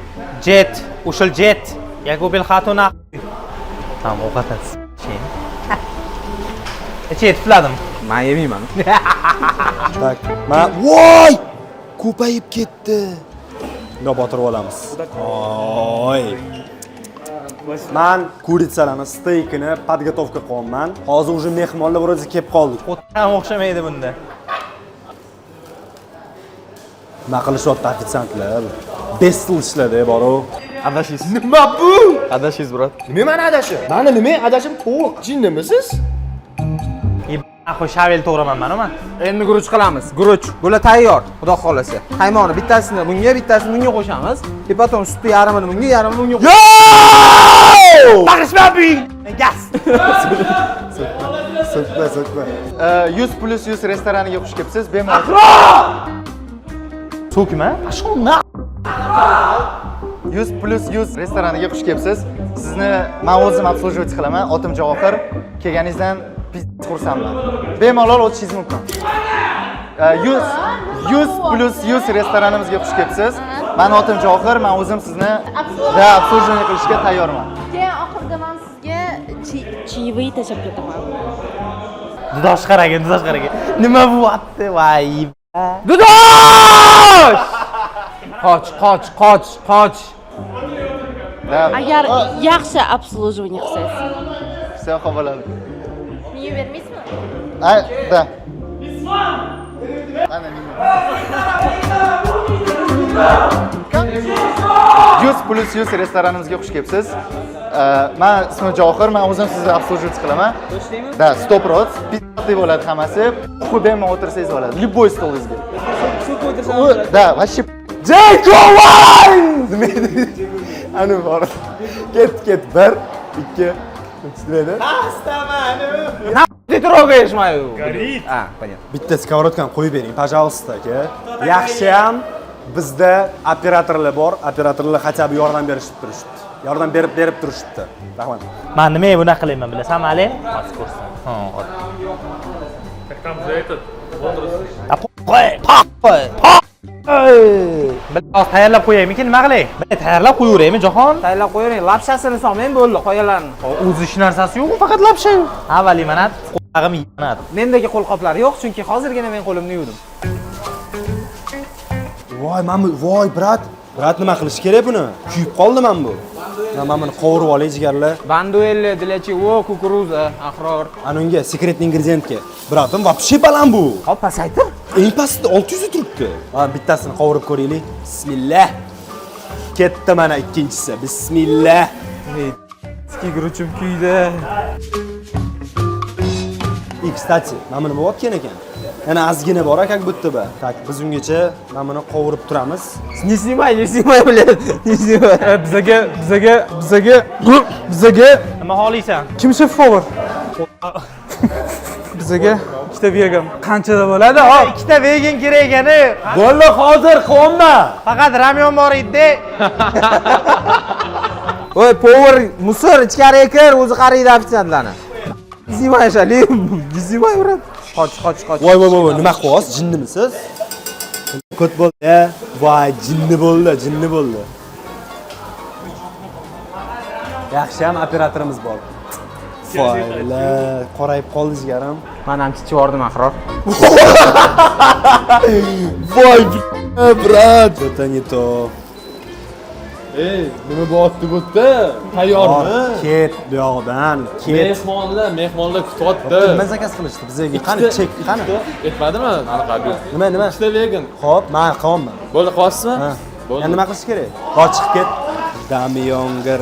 Jet, ушел jet. Я купил хату на. Там ovqat. Ichiga tufladim. Men yemayman. Так, mana voy! Ko'payib ketdi. Bundoq botirib olamiz. Oy. Man курица larni steykini подготовка qilyapman. Hozir уже mehmonlar вроде kelib qoldi. Ham o'xshamaydi bunda. Nima qilishyapti ofitsiantlar? Best ishlarda boru. Adashingiz. Nima bu? Adashingiz, брат. Nima mani adashim? Mani nima adashim tovuq. Jinnimisiz? Axir shavel to'g'raman man man. Endi guruch qilamiz. Guruch. Bular tayyor, xudo xolasa. Qaymoqni bittasini bunga, bittasini bunga qo'shamiz. И потом sutni yarmini bunga, yarmini bunga. Baqishma buying. Gaz. So'kma, so'kma. 100 plus 100 restoraniga xush kelibsiz. Bemalol. So'kma. Ashul na. 100 plus 100 restoraniga xush kelibsiz. Sizni men o'zim обслуживать qilaman. Otim Javohir. Kelganingizdan пиздец xursandman. Bemalol o'tishingiz mumkin. 100 plus 100 restoranimizga xush kelibsiz. Mani otim Javohir, men o'zim sizni да обслуживание qilishga tayyorman. Keyin oxirida men sizga чаевые tashlab ketaman. Dudosh qaragin, dudosh qaragin. Nima bo'lyapti? Voy. Dudosh! Qoch, qoch, qoch, qoch. Да. Agar yaxshi обслуживание qilsangiz. Все, xo'p bo'ladi. Menyu bermaysizmi? А, да. Ana menyu. 100 plus 100 restoranimizga xush kelibsiz. Man ismim Javohir, men o'zim sizni обслуживать qilaman. Да, 100%. Пиздатый bo'ladi hammasi. Xuy bemalol o'tirsangiz bo'ladi. Любой stolingizga. Да, вообще. Jeko! Nima edi? Ani bor. Ket, ket. 1 2 3 nima edi? Ты трогаешь мою. Горит. А, понятно. Bitta сковородка ni qo'yib bering, пожалуйста, aka. Yaxshi ham bizda operatorlar bor. Operatorlar хотя бы yordam berishib turishibdi. Yordam berib berib turishibdi. Rahmat. Man nimaga bunaqa qilyapman bilasanmi, Ali? Hozir ko'rsan. Ha, hozir. Как там за этот A, qo'y, qo'y, qo'y. Hozir tayyorlab qo'yaymikin, nima qilay? Bir tayyorlab qo'yaveraymi, Jahon? Tayyorlab qo'yavering. Лапша sini solmang bo'ldi, qolganlarini. O'zi hech narsasi yo'q, faqat лапша. Avvali mana qo'lag'im yonadi. Mendagi qo'lqoplar yo'q, chunki hozirgina men qo'limni yuvdim. Voy, mana bu, voy, брат. Брат, nima qilish kerak buni? Kuyib qoldi mana bu. Mana buni qovurib olay, jigarlar. Banduelli для чего кукуруза, Ahror? Ana unga секретный ингредиент ga. Брат im, вообще baland bu. Hop, pasaytir. Eng pastida 600 turibdi. Ha, bittasini qovurib ko'raylik. Bismillah. Ketdi mana ikkinchisi. Bismillah. Eski guruchim kuydi. И, кстати, mana buni bo'layotgan ekan. Yana ozgina bor, как будто бы. Так, biz ungacha mana buni qovurib turamiz. Не снимай, не снимай, блядь. Не снимай. Bizaga Nima xohlaysan? Kim шеф повар? Bizaga ikkita vegan qanchada bo'ladi? Hop. Ikkita vegan kerak ekani. Bo'ldi, hozir qilyapman. Faqat ramyon bor edi. Voy, повар, мусор, ichkariga kir, o'zi qaraydi ofitsiantlarni. Не снимай, Шали. Не снимай, брат. Qoch, qoch, qoch. Voy, voy, voy, nima qilyapsiz? Jinnimisiz? Ko't bo'ldi. Voy, jinni bo'ldi, jinni bo'ldi. Yaxshi ham operatorimiz bor. Voy, la, qorayib qoldi jigarim. Man ham chichib yubordim, Ahror. Voy, брат. Это не то. Ey, nima bo'lyapti bu yerda? Tayyormi? Ket bu yoqdan, ket. Mehmonlar, mehmonlar kutyapti. Nima заказ qilishdi bizga? Qani chek, qani? Aytmadimi? Anaqa bu. Nima, nima? Ikkita vegan. Xo'p, men qilyapman. Bo'ldi, qilyapsizmi? Ha. Bo'ldi. Endi nima qilish kerak? Hop, chiqib ket. Damyongir.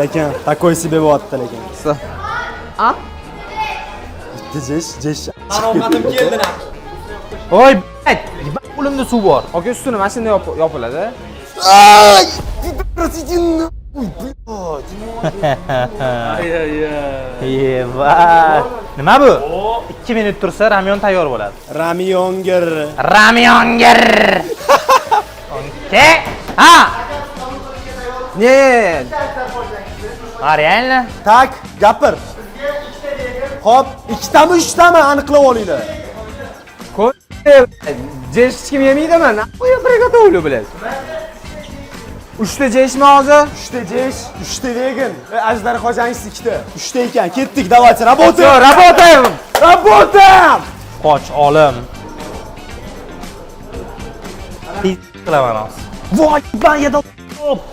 Lekin такой себе bo'lyapti lekin. A? Bitta jesh, jesh. Ovqatim keldi. Voy, qo'limda suv bor. Aka, ustini mana shunday yopiladi. Ay, иди нахуй, блядь. Yeva. Nima bu? 2 minut tursa ramyon tayyor bo'ladi. Ramyongir. Ramyongir. Ke? Ha! Не. Ha, реально? Так, gapir. Xo'p, ikkitami, uchtami aniqlab olinglar. Ko'r. Jesh hech kim yemaydimi? Нахуй я приготовлю, блядь. Uchta jeshmi hozir? Uchta jesh, uchta vegan. Ajdarho jangchisi ikkita. Uchta ekan. Ketdik, давайте, работаем. Работаем! Работаем! Qoch, olim. Tez qilaman hozir. Voy, ban yada.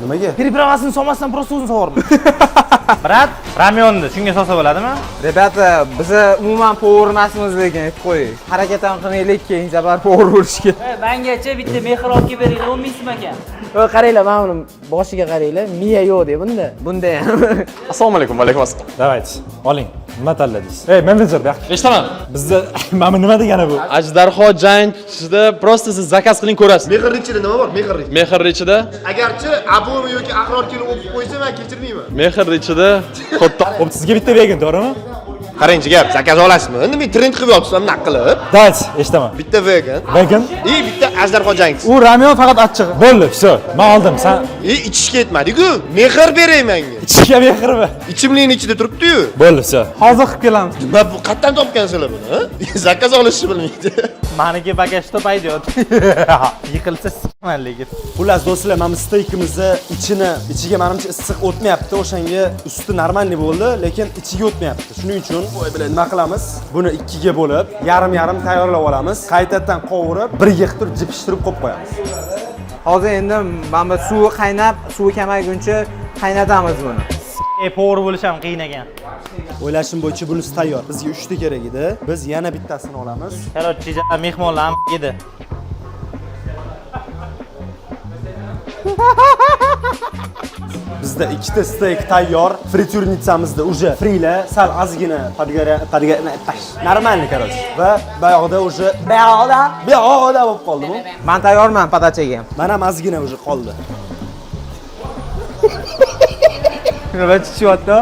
Nimaga? Приправа sini solmasdan просто o'zini sovordim. Брат, ramyonni shunga solsa bo'ladimi? Ребята, biza umuman повар emasmiz, lekin aytib qo'ying. Harakat ham qilmaylik keyin safar повар bo'lishga. Mangacha bitta mehr olib kelib beringlar, 10 ming so'm ekan. Qaranglar, mana buni boshiga qaranglar, miya yo'q deb bunda. Bunda ham. Assalomu alaykum, va alaykum assalom. Давайте, oling. Nima tanladingiz? Ey, menejer, bu yoqqa. Eshitaman. Bizda mana bu nima degani bu? Ajdarho jangchisida просто siz заказ qiling, ko'rasiz. Mehrni ichida nima bor? Mehrni. Mehr ichida, Agarchi Abumi yoki Ahror kelib o'pib qo'ysa, men kechirmayman. Mehr ichida xuddi Xo'p, sizga bitta vegan, to'g'rimi? Qarang, jigar, заказ olasizmi? Nima trend qilib yotibsan, bunaqa qilib? Давайте, eshitaman. Bitta vegan Vegan? и bitta ajdarho jangchisi. U ramyon faqat achchig'i. Bo'ldi, всё. Men oldim. Sen E, ichishga yetmadi-ku. Mehr beray menga. ichishga mehrmi? Ichimlikni ichida turibdi-yu. Bo'ldi, всё. Hozir qilib kelamiz. Nima bu, qayerdan topgansizlar buni? Ha? Заказ olishni bilmaydi. Maniki пока что пойдет. Yiqilsa sikaman lekin. Xullas do'stlar, mana bu steykimizni ichini, ichiga menimcha issiq o'tmayapti. O'shanga usti нормальный bo'ldi, lekin ichiga o'tmayapti. Shuning uchun voy bilan nima qilamiz? Buni ikkiga bo'lib, yarim-yarim tayyorlab olamiz. Qaytadan qovurib, birga qilib turib jipishtirib qo'yib qo'yamiz. Hozir endi mana bu suvi qaynab, suvi kamayguncha qaynatamiz buni. E, повар bo'lish ham qiyin ekan. O'ylashim bo'yicha bunisi tayyor. Bizga 3 ta kerak edi. Biz yana bittasini olamiz. Короче, mehmonlar ham yedi. Bizda ikkita steyk tayyor. Фритюрница mizda уже frila sal ozgina подгоря подгоря нормальный, короче. Va buyog'ida уже buyog'ida bo'lib qoldi bu. Men tayyorman подача ga. Mana ham ozgina уже qoldi. Nima tichyapti?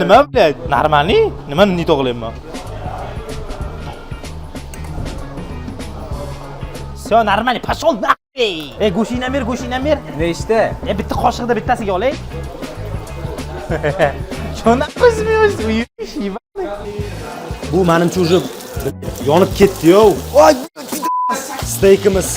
Nima, блядь? Нормальный? Nima не to'g'layman? Всё, нормально, пошел нахуй. Ey, go'shingdan ber, go'shingdan ber. Nechta? E, bitta qoshiqda bittasiga olay. Чё нахуй смеешься? Уебище, ебаный. Bu menimcha уже yonib ketdi-yu. Voy! Steykimiz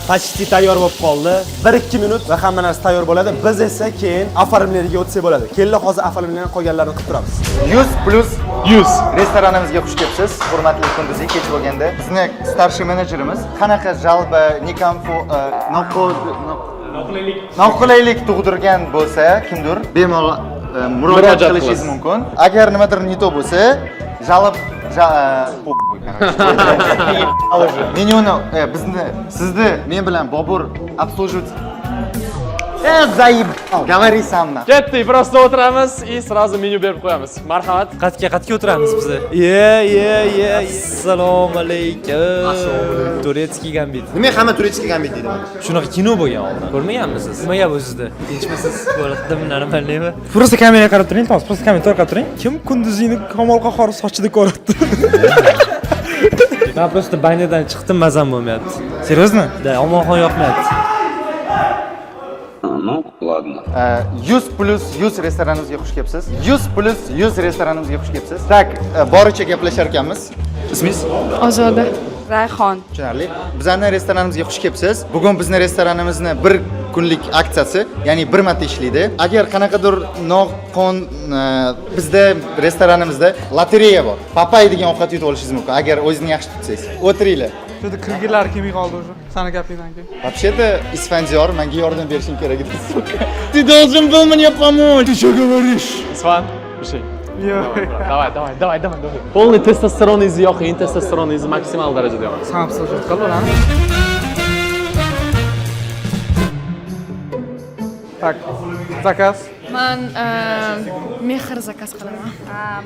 почти tayyor bo'lib qoldi. 1-2 minut va hamma narsa tayyor bo'ladi. Biz esa keyin оформление ga o'tsak bo'ladi. Kelinglar, hozir оформление qolganlarini qilib turamiz. 100 плюс 100. Restoranimizga xush kelibsiz. Hurmatli kunduzi kech bo'lganda bizni старший menejerimiz qanaqa жалоба, некомфорт, noqulaylik tug'dirgan bo'lsa, kimdir bemalol murojaat Murojaat qilishingiz qilasiz. Mumkin. Agar nimadir не то bo'lsa, жалоб похуй, короче. Menyuni bizni sizni men bilan Bobur обслуживать. Заебал. Говори сам на. Ketdik, просто o'tiramiz и сразу menyu berib qo'yamiz. Marhamat. Qatga qatga o'tiramiz biz. Ye, ye, ye. Assalomu alaykum. Турецкий gambit. Nima hamma турецкий gambit deydi? Shunaqa kino bo'lgan oldin. Ko'rmaganmisiz? Nima gap o'zida? Tinchmisiz? Bo'ladimi, нормальный mi? Просто kameraga qarab turing, iltimos, просто kameraga to'g'ri qarab turing. Kim Kunduzini Kamol Qahhor sochida ko'ryapti? Men просто баня dan chiqdim, mazam bo'lmayapti. Серьезно? Да, omonxon yoqmayapti. 100 плюс 100 restoranimizga xush kelibsiz. 100 плюс 100 restoranimizga xush kelibsiz. Так, boricha gaplashar ekanmiz. Ismingiz? Ozoda. Rayhon. Tushunarli. Bizani restoranimizga xush kelibsiz. Bugun bizni restoranimizni bir kunlik aksiyasi, ya'ni bir marta ishlaydi. Agar qanaqadir noqon bizda restoranimizda lotereya bor. Papay degan ovqat yutib olishingiz mumkin, agar o'zingizni yaxshi tutsangiz. O'tiringlar. Shu kirgilar kelmay qoldi уже. Sani gapingdan keyin. Вообще-то, Isfandiyor menga yordam berishing kerak edi, сука. Ты должен был мне помочь. Ты что говоришь? Isfan, пиши. Yo'q. Давай, давай, давай, давай, давай. Полный testosteroningizni yoqing, testosteroningizni maksimal darajada yoqing. San обслуживать qil ularni. Так, заказ. Man mehr заказ qilaman.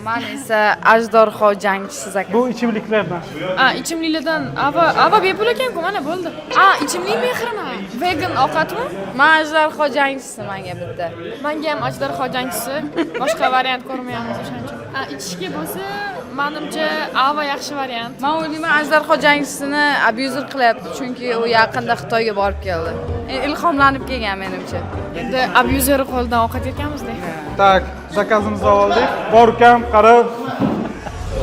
Man esa ajdarho jangchisi заказ. Bu ichimliklardan. A, ichimliklardan ava, ava bepul ekan-ku, mana bo'ldi. A, ichimlik mehrmi? Vegan ovqatmi? Man ajdarho jangchisi menga bitta. Menga ham ajdarho jangchisi. Boshqa variant ko'rmayapmiz o'shaning uchun. A, ichishga bo'lsa, manimcha ava yaxshi variant. Man o'ylayman, ajdarho jangchisini abuser qilyapti, chunki u yaqinda Xitoyga borib keldi. Ilhomlanib kelgan menimcha. Endi abuser qo'lidan ovqat yeganmiz-da. Так, заказ imizni oldik. Bor ukam, qara.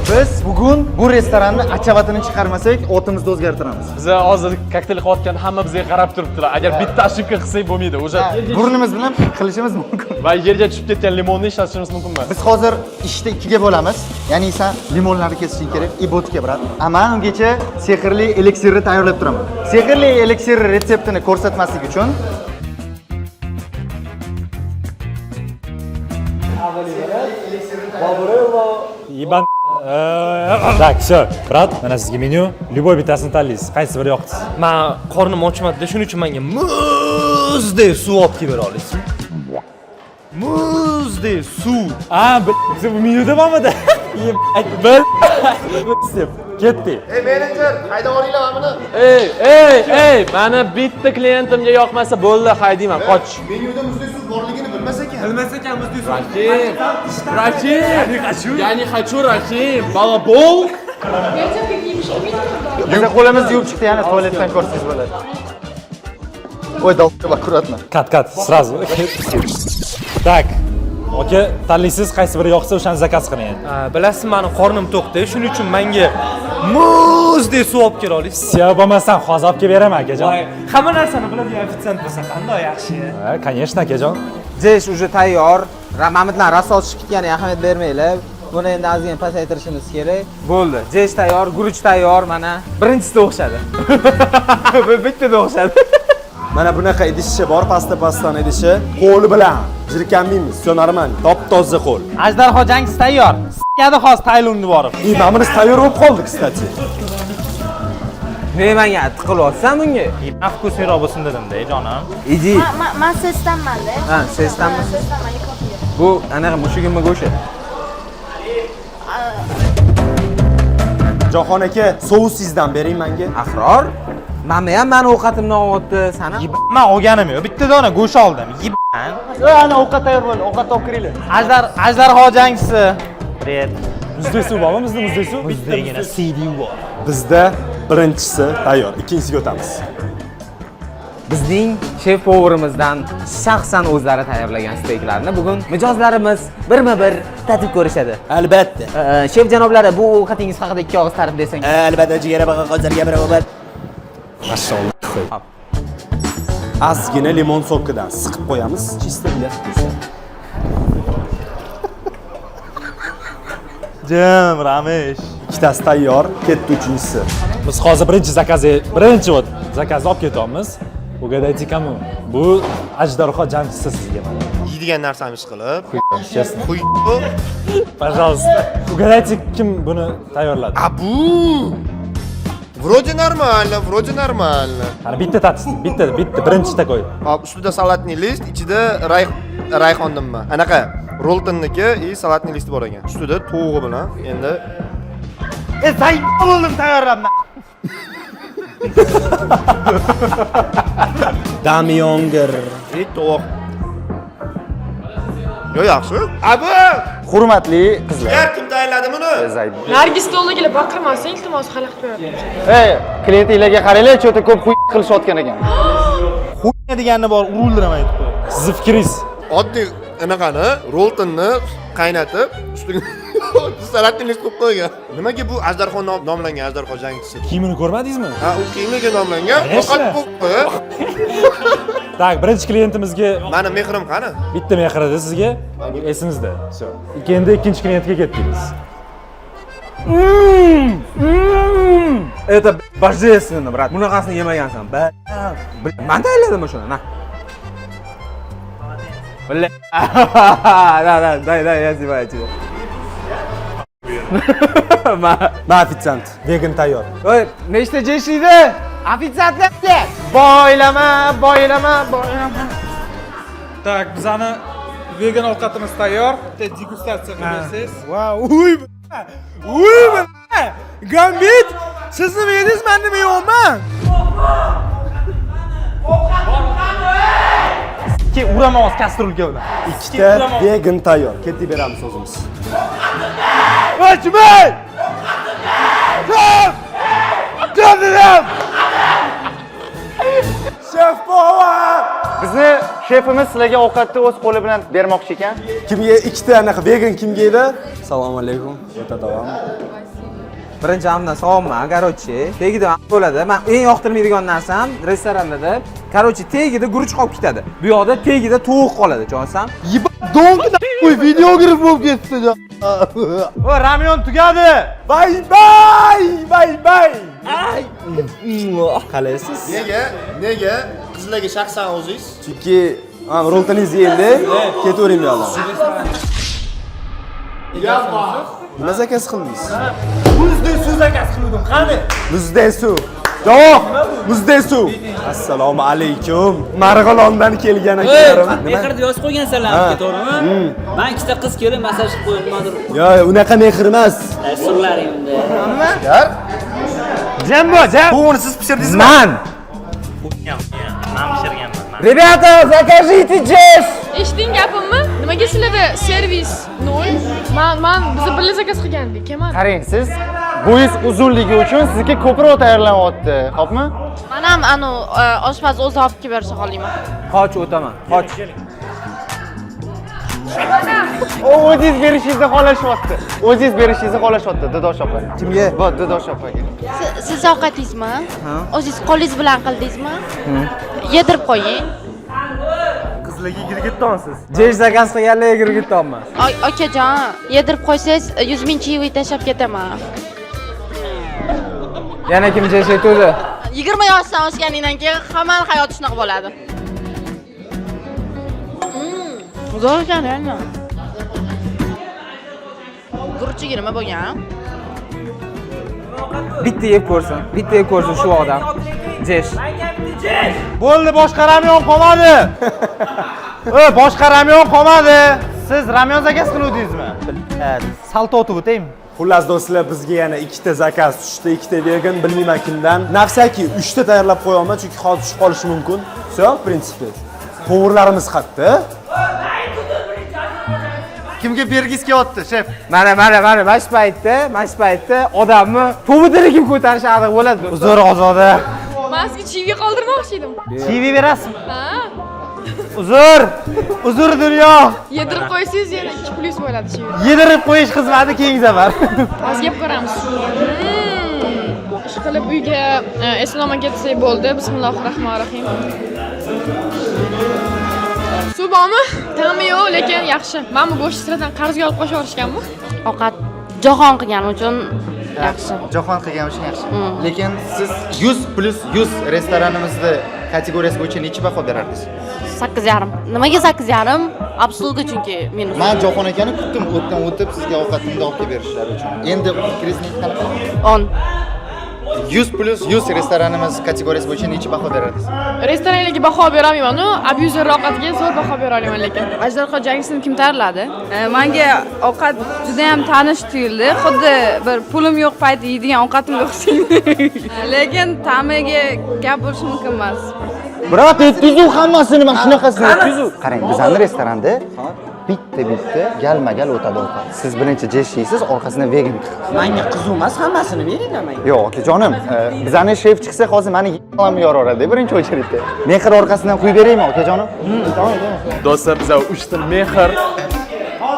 Biz bugun bu restoranni achavatini chiqarmasak, otimizni o'zgartiramiz. Biz hozir kokteyl qilayotganda hamma bizga qarab turibdilar. Agar bitta ошибка qilsak bo'lmaydi. O'sha Burnimiz bilan qilishimiz mumkin. Va yerga tushib ketgan limonni ishlatishimiz mumkin emas. Biz hozir ishni ikkiga bo'lamiz. Ya'ni sen limonlarni kesishing kerak, и ботка, брат. A men ungacha sehrli eliksirni tayyorlab turaman. Sehrli eliksir retseptini ko'rsatmaslik uchun Ебан. Так, все, брат, mana sizga menyu. Любой bittasini tanlaysiz. Qaysi biri yoqdi? Man qornim ochmadi, shuning uchun menga muzdek suv olib kelib bera olasizmi? Muzdek suv. A, biza bu menyuda bormidi? Ебать, bil. Deb ketdik. Ey menejer, haydab yuboringlar mana buni. Ey, ey, ey, mani bitta klientimga yoqmasa bo'ldi, haydayman, qoch. Menyuda muzli suv borligini bilmas ekan. Bilmas ekan muzdek suv. Rahim, Rahim, я не хочу, Rahim, балабол. Biza qo'limizni yuvib chiqdi, yana tualetdan ko'rsangiz bo'ladi. Oy, долбоёб, аккуратно. Cut, cut, сразу. Так, aka, tanlaysiz, qaysi biri yoqsa o'shani заказ qiling endi. Bilasizmi, mani qornim to'qda, shuning uchun menga muzdek suv olib kela olasiz. Sevib bo'lmasam hozir olib kelib beraman, akajon. Voy, hamma narsani biladigan ofitsiant bo'lsa qanday yaxshi. Ha, конечно, akajon. Jesh уже tayyor. Mamitlar raso tushib ketganiga ahamiyat bermanglar. Buni endi ozgina pasaytirishimiz kerak. Bo'ldi. Jesh tayyor, guruch tayyor mana. Birinchisida o'xshadi. Bittada o'xshadi. Mana bunaqa idishicha bor, pasta pastani idishi. Qo'li bilan jirkanmaymiz, все нормально. Top toza qo'l. Ajdarho jangchisi tayyor. S**kadi hozir Taylandga borib. И mana bunisi tayyor bo'lib qoldi, кстати. Ne menga tiqilyapsan bunga? Man вкусный roq bo'lsin dedim-da, jonim. Иди. Man sesdanman-da. Ha, sesdanmi? Sesdanman, kofe. Bu anaqa mushugimni go'shti. Jahon aka, sousingizdan bering menga. Ahror, mana ham mani ovqatimni olyapti, sani. Man olganim yo'q. Bitta dona go'sht oldim. Yeb***an. Ana ovqat tayyor bo'ldi, ovqat olib kiringlar. Ajdarho jangchisi. Привет. Muzdek suv bormi bizda, muzdek suv? Muzdekgina CD bor. Bizda birinchisi tayyor, ikkinchisiga o'tamiz. Bizning shef poverimizdan shaxsan o'zlari tayyorlagan steyklarni bugun mijozlarimiz birma-bir tatib ko'rishadi. Albatta. Shef janoblari, bu ovqatingiz haqida ikki og'iz ta'rif bersangiz. Albatta, jigara baqa qozarga barobar. Mashalloh. Ozgina limon sokidan siqib qo'yamiz, чисто для вкуса. Jim, Ramesh. Ikkitasi tayyor, ketdi uchinchisi. Biz hozir birinchi заказ i, birinchi вот заказ ni olib ketyapmiz. Угадайте кому? Bu ajdarho jangchisi sizga mana. Yeydigan narsamiz qilib. Честно. Xuy. Пожалуйста. Угадайте, kim buni tayyorladi? Abu. Вроде нормально, вроде нормально. Qani bitta tatsin, bitta, bitta birinchi такой. Hop, ustida салатный лист, ichida rayhon nima? Anaqa Roltonniki и салатный лист i bor ekan. Ustida tovug'i bilan. Endi E, say bo'ldim tayyorlab. Damyongir. И tovoq. Yo, yaxshi. Abu! Hurmatli qizlar. Jigar kim tayyorladi buni? Nargis stoliga baqirmasin, iltimos, xalaqit beradi. Ey, klientinglarga qaranglar, чё-то ko'p xuy qilishayotgan ekan. Xuy deganni bor, uruldiraman aytib qo'y. Sizni fikringiz? Oddiy anaqani, Roltonni qaynatib, ustiga салатный лист qo'yib qo'ygan. Nimaga bu ajdarho nomlangan, ajdarho jangchisi? Kiyimini ko'rmadingizmi? Ha, u kiyimiga nomlangan. Конечно. Faqat bu. Так, birinchi klientimizga Mani mehrim qani? Bitta mehr edi sizga. Bu esingizda. Всё. Endi ikkinchi klientga ketdik. Это божественно, брат. Bunaqasini yemagansan. Man tayyorladim shuni, na. Бля. Да, да, дай, дай, я снимаю тебя. Ma. Ma ofitsiant, vegan tayyor. Oy, nechta jesh edi? Ofitsiantlar! Boylama, boylama, boylama. Так, bizani vegan ovqatimiz tayyor. Bitta degustatsiya qilib bersangiz. Vau, uy, uy, Gambit, siz nima yedingiz, men nima yeyapman? Ke uraman hozir kastrulga bilan. Ikkita vegan tayyor. Ketdik, beramiz o'zimiz. O'chmay! Shef! Shef dedim! Шеф-повар! Bizni Shefimiz sizlarga ovqatni o'z qo'li bilan bermoqchi ekan. Kimga ikkita anaqa vegan kimga edi? Assalomu alaykum. O'ta davom. Birinchi hamdan sog'man, короче, tegida bo'ladi. Men eng yoqtirmaydigan narsam restoranlarda, короче, tegida guruch qolib ketadi. Bu yoqda tegida tovuq qoladi, tushunsan? Donki qo'y videograf bo'lib ketdi. O, ramyon tugadi. Bay bay bay bay. Qalaysiz? Nega? Nega qizlarga shaxsan o'zingiz? Chunki roltaningizni yendi, ketavering bu yoqdan. Nima zakaz qildingiz? Muzday suv zakaz qildim, qani? Muzday suv. Javob! Muzday suv. Assalomu alaykum. Marg'ilondan kelgan akalarim. Mehr deb yozib qo'ygansanlar, to'g'rimi? Men ikkita qiz kelib massaj qilib qo'ydim, nimadir. Yo'q, unaqa mehr emas. Surlaringda. Nima? Jam bo, jam. Buni siz pishirdingizmi? Man. Men pishirganman. Ребята, закажите джеш. Eshitding gapimmi? Nimaga sizlarda servis 0? Man biz birga zakaz qilgandik, kelmadi. Qarang, siz bo'yingiz uzunligi uchun sizniki ko'proq tayyorlanyapti, xo'pmi? Man ham anu oshpaz o'zi olib kelib bersa xohlayman. Qoch o'taman, qoch. O, o'zingiz berishingizni xohlashyapti. O'zingiz berishingizni xohlashyapti, Didosh opa. Kimga? Bu Didosh opaga. Siz ovqatingizmi? O'zingiz qo'lingiz bilan qildingizmi? Yedirib qo'ying. Qizlarga girgittonsiz. Jesh zakaz qilganlarga girgittonman. Okajon, yedirib qo'ysangiz 100 ming chivi tashlab ketaman. Yana kim jesh aytuvdi? 20 yoshdan oshganingdan keyin hammani hayoti shunaqa bo'ladi. Zo'r ekan, реально. Guruchiga nima bo'lgan? Bitta yeb ko'rsin, bitta yeb ko'rsin shu odam. Jesh. Bo'ldi, boshqa ramyon qolmadi. Boshqa ramyon qolmadi. Siz ramyon zakaz qiluvdingizmi? Salto otib o'taymi? Xullas do'stlar, bizga yana ikkita zakaz tushdi, ikkita vegan, bilmayman kimdan. Nafsaki 3 ta tayyorlab qo'yaman, chunki hozir tushib qolishi mumkin. Всё, в принципе. Поварlarimiz qayerda? Kimga bergisi kelyapti, shef? Mana, mana, mana, mana shu paytda, mana shu paytda odamni tobutini kim ko'tarishi aniq bo'ladi. Uzr, Ozoda. Man sizga chivi qoldirmoqchi edim. Chivi berasizmi? Ha. Uzr. Uzr dunyo. Yedirib qo'ysangiz yana 2 plyus bo'ladi chivi. Yedirib qo'yish xizmati keyingi safar. Hozir yeb ko'ramiz. Ish qilib uyga eson-omon ketsak bo'ldi. Bismillahirrohmanirrohim. Suv bormi? Ta'mi yo'q, lekin yaxshi. Mana bu go'sht sizlardan qarzga olib qo'shib yuborishganmi? Ovqat jahon qilgani uchun yaxshi. Jahon qilgani uchun yaxshi. Lekin siz 100 plus 100 restoranimizda kategoriyasi bo'yicha necha baho berardingiz? 8,5. Nimaga 8,5? Обслуга chunki minus. Men Jahon akani kutdim, o'tdan o'tib sizga ovqatimni olib kelib berishlari uchun. Endi fikringiz qanaqa? 10. 100 plus 100 restoranimiz kategoriyasi bo'yicha necha baho berardingiz? Restoranlarga baho bera olmayman, u abyuzer ovqatiga zo'r baho bera olaman lekin. Ajdarho jangisini kim tayyorladi? Menga ovqat juda ham tanish tuyuldi. Xuddi bir pulim yo'q payti yeydigan ovqatimga o'xshaydi. Lekin ta'miga gap bo'lishi mumkin emas. Brat, 700 hammasini mana shunaqasini 700. Qarang, bizning restoranda bitta-bitta galma-gal o'tadi ovqat. Siz birinchi jesh yeysiz, orqasidan vegan. Menga qiziq emas, hammasini beringlar menga. Yo'q, akajonim, bizani shef chiqsa hozir mani ham yoraveradi birinchi очередьda. Mehr orqasidan quyib beraymi, akajonim? Do'stlar, bizlar 3 ta mehr.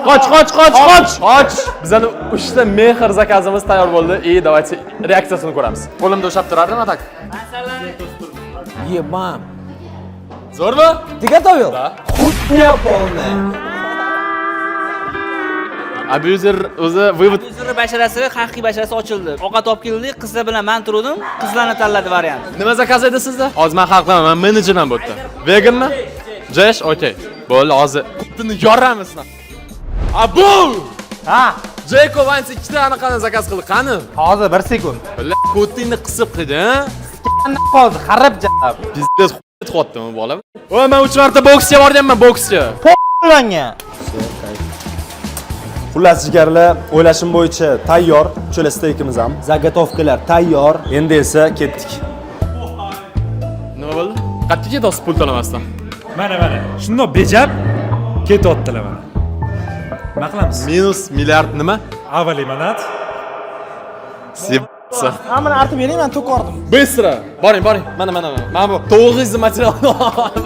Qoch, qoch, qoch, qoch! Qoch! Bizani 3 ta mehr zakazimiz tayyor bo'ldi. И давайте reaksiyasini ko'ramiz. Qo'limda ushlab turardimi так? Ебам. Zo'rmi? Ты готовил? Да. Хуйня полная. Abuzer o'zi вывод Abuzer basharasi, haqiqiy basharasi ochildi. Ovqat olib keldi, qizlar bilan men turdim, qizlarni tanladi variant. Nima zakaz edi sizda? Hozir men hal qilaman, men menejerman bu yerda. Veganmi? Jesh, okey. Bo'ldi, hozir qutini yoramiz. Abu! Ha, Jeko Vance ikkita anaqani zakaz qildi. Qani? Hozir 1 sekund. Ko'tingni qisib qildi, ha? Hozir xarib jab. Пиздец, qilyaptimi bolam? O, men 3 marta boksga borganman, boksga. Manga. Xullas jigarlar, o'ylashim bo'yicha tayyor. Uchala steykimiz ham, заготовкаlar tayyor. Endi esa ketdik. Nima bo'ldi? Qayerga ketyapsiz pul to'lamasdan? Mana mana, shundoq bejab ketyaptilar mana. Nima qilamiz? Minus milliard nima? Ava limonad. Seb Hammani artib bering, men to'kordim. Быстро. Boring, boring. Mana, mana, mana. Mana bu tovug'ingizni materialini.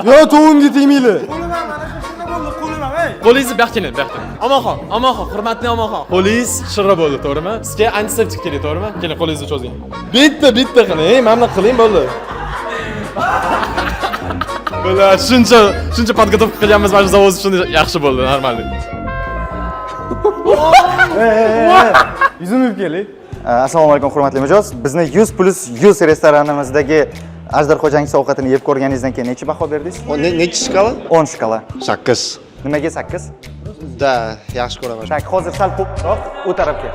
Yo, tovug'imga tegmanglar. Qo'lim ham mana shunday bo'ldi, qo'lim ham, ey. Qo'lingizni bu yoqqa keling, bu yoqqa. Omonxon, Omonxon, hurmatli Omonxon. Qo'lingiz shirra bo'ldi, to'g'rimi? Sizga antiseptik kerak, to'g'rimi? Keling, qo'lingizni cho'zing. Bitta, bitta qiling, mana bunaqa qiling, bo'ldi. Бля, shuncha, shuncha подготовка qilganmiz, mana shu завоз shunday yaxshi bo'ldi, нормальный. Yuzimni yuvib keling. Assalomu alaykum, hurmatli mijoz. Bizni 100 plus 100 restoranimizdagi ajdarho jangchisi ovqatini yeb ko'rganingizdan keyin necha baho berdingiz? Nechi shkala? 10 shkala. 8. Nimaga 8? Да, yaxshi ko'raman. Так, hozir sal ko'proq u tarafga.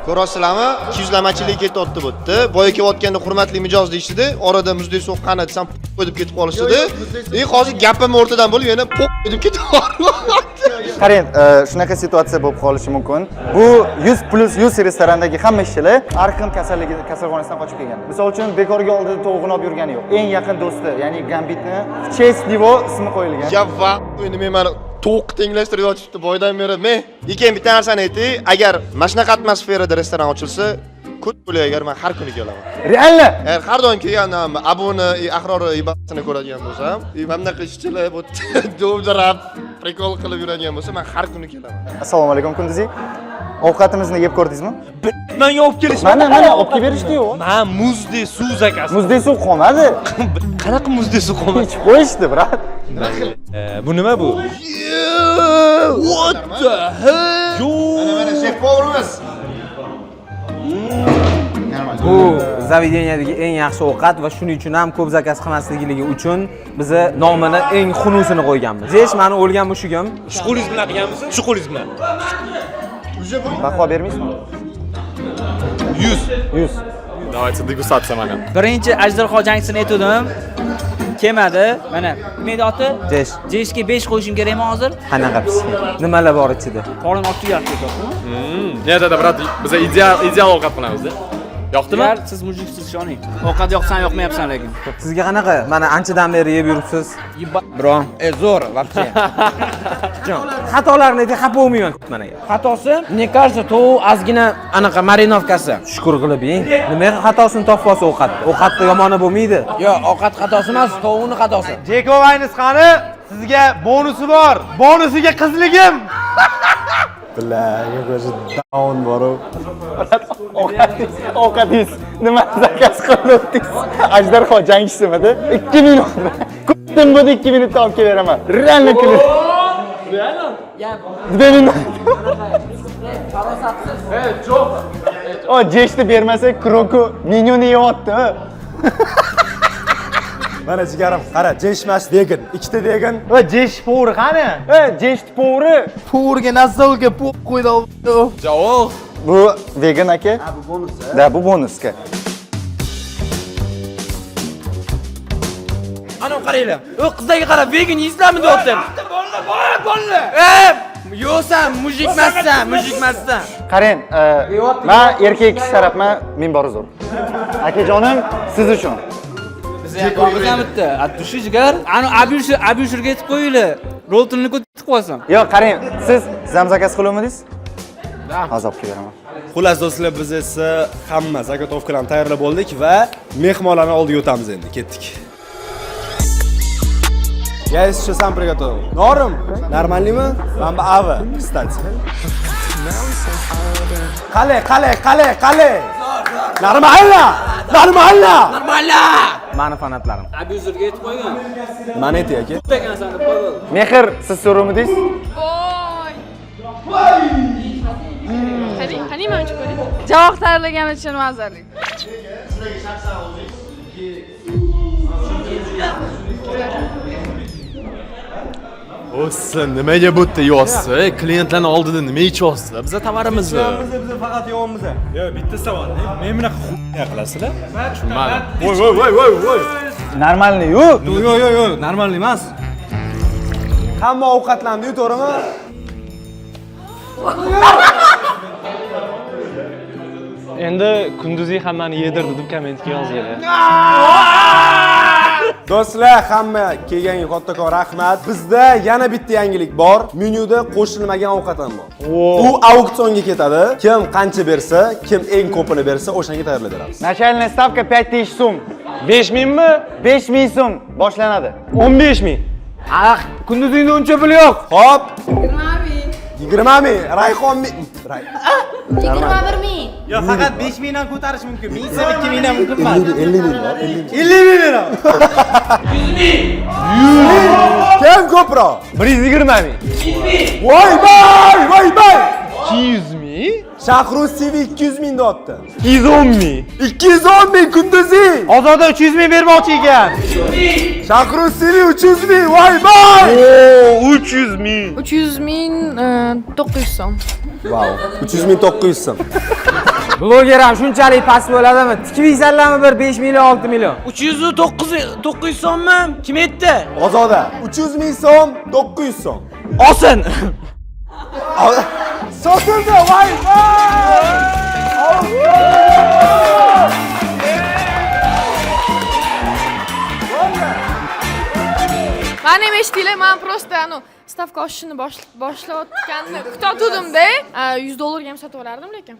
Ko'rasizlarmi? Ikkiyuzlamachilik ketyapti bu yerda. Boya kelayotganda hurmatli mijoz deyishdida, orada muzdek suv qani desam deb ketib qolishdi. И hozir gapim o'rtadan bo'lib yana deb ketib qolyapti. Qarang, shunaqa situatsiya bo'lib qolishi mumkin. Bu 100 plus 100 restorandagi hamma ishchilar Arkham kasalligi kasalxonasidan qochib kelgan. Misol uchun, bekorga oldida tovug'ini olib yurgani yo'q. Eng yaqin do'sti, ya'ni Gambitni в честь него ismi qo'yilgan. Ya va, endi men mana tovuq tenglashtirib yotibdi boydan beri. Men keyin bitta narsani aytay, agar mana shunaqa atmosferada restoran ochilsa, ko'p bo'lay agar men har kuni kelaman. Реально? Agar har doim kelgandan Abuni, Ahrori ibatini ko'radigan bo'lsam, mana bunaqa ishchilar bu dovdirab, прикол qilib yuradigan bo'lsa, men har kuni kelaman. Assalomu alaykum, Kunduzi. Ovqatimizni yeb ko'rdingizmi? Menga olib kelishmadi. Mana, mana olib kelib berishdi-yu. Men muzdek suv заказ. Muzdek suv qolmadi. Qanaqa muzdek suv qolmadi? Ichib qo'yishdi, брат. Bu nima bu? What the hell? Mana mana shef повар imiz. Bu заведение dagi eng yaxshi ovqat va shuning uchun ham ko'p заказ qilmaslikligi uchun biza nomini eng xunusini qo'yganmiz. Jesh mani o'lgan mushugim. Shu qo'lingiz bilan qilganmisiz? Shu qo'lingiz bilan. Baho bermaysizmi? 100. 100. Давайте дегустация mana. Birinchi ajdarho jangchisini aytgandim. Kelmadi. Mana, nima edi oti? Jesh. Jeshga 5 qo'yishim kerakmi hozir? Qanaqa pishgan? Nimalar bor ichida? Qorin ochib ketyapti. Нет, это брат, biz ideal ideal ovqat qilamiz-da. Yoqdimi? Jigar, siz мужик siz, ishoning. Ovqat yoqsan, yoqmayapsan lekin. Sizga qanaqa? Mana anchadan beri yeb yuribsiz. Bro, zo'r вообще. Xatolarni ayting, xafa bo'lmayman mana. Xatosi, мне кажется, tovuq ozgina anaqa мариновка si. Shukur qilib yeng. Nimaga xatosini topib olsa ovqatni? Ovqatda yomoni bo'lmaydi. Yo'q, ovqat xatosi emas, tovuqning xatosi. Jeko Vaynis qani? Sizga bonusi bor. Bonusiga qizligim. Бля, какой же даун boru. Ovqatingiz, ovqatingiz nima заказ qilib? Ajdarho jangchisimidi? 2 minut. Kutdim, bu 2 minutda olib kelib beraman. Реально kulib. Реально? 2 minut. Farosatsiz. O, jeshni bermasak, Kroku menyuni yeyapti. Mana jigarim, qara, jesh emas, vegan. Ikkita vegan. Va jesh повар i qani? E, jesh повар i. Повар ga настолько qo'ydi. Javob. Bu vegan aka. Ha, bu bonus. Да, bu bonusga. Ana qaranglar. U qizlarga qarab vegan yeysizlarmi deyapti. Bo'ldi, bo'ldi, bo'ldi. E, yo'qsan, мужик emassan, мужик emassan. Qarang, men erkak kishi tarafman, men bor zo'r. Akajonim, siz uchun. Biz ham bitta. От души jigar. Ani abyusher, abyusherga aytib qo'yinglar. Roltonini ko'tarib qo'ysin. Yo'q, qarang, siz ham заказ qiluvmidingiz? Hozir olib kelib beraman. Xullas do'stlar, biz esa hamma заготовка larni tayyorlab bo'ldik va mehmonlarni oldiga o'tamiz endi. Ketdik. Я еще сам приготовил. Норм? Нормальный mi? Mana bu ava, кстати. Qalay, qalay, qalay, qalay. Нормально! Нормально! Нормально! Mani fanatlarim. Abyuserga aytib qo'ygan. Nimani aytay aka? Ekansan deb qo'ydi. Mehr, siz so'rovmidingiz? Voy. Qani, qani mana shu ko'ring. Javob tayyorlagani uchun mazali. Sizlarga shaxsan o'zingiz. O'si, nimaga bu yerda yeyapsiz? Klientlarning oldida nima ichyapsizlar? Biza tovarimizni. Biz faqat yeyapmiz. Yo'q, bitta savol. Men bunaqa xuya qilasizlar? Tushunmadim. Voy, voy, voy, voy, voy. Нормальный -yu. Yo'q, yo'q, yo'q, normal emas. Hamma ovqatlandi-yu, to'g'rimi? Endi kunduzi hammani yedirdi deb kommentga yozinglar. Do'stlar, hamma kelganga kattakon rahmat. Bizda yana bitta yangilik bor. Menyuda qo'shilmagan ovqat ham bor. U auksionga ketadi. Kim qancha bersa, kim eng ko'pini bersa, o'shanga tayyorlab beramiz. Начальная ставка 5000 so'm. 5 mingmi? 5000 so'm boshlanadi. 15 ming. Ah, kunduzingda uncha pul yo'q. Xo'p, 20 ming. 20 ming, Rayhon ming. Ray. 21 ming. Yo, faqat 5 mingdan ko'tarish mumkin. 1000 so'm, 2 mingdan mumkin emas. 50 ming bor, 50 ming. 50 ming beraman. 100 ming. Kim ko'proq? 120 ming. Voy voy, voy voy. 200 ming. Shahruz TV 200 ming deyapti. 210 ming. 210 ming kunduzi. Ozoda 300 ming bermoqchi ekan. Shahruz TV 300 ming. Voy voy. Oo, 300 ming. 300 ming 900 so'm. Vau, 300 ming 900 so'm. Bloger ham shunchalik past bo'ladimi? Tikib yeysanlarmi bir 5 million, 6 million? 309 900 so'mmi? Kim aytdi? Ozoda 300 ming so'm, 900 so'm. Olsin. Sotildi, voy voy. Mani ham eshitdinglar, man просто anu stavka oshishini boshlayotganini kutayotgandim-da. 100 dollarga ham sotib olardim lekin.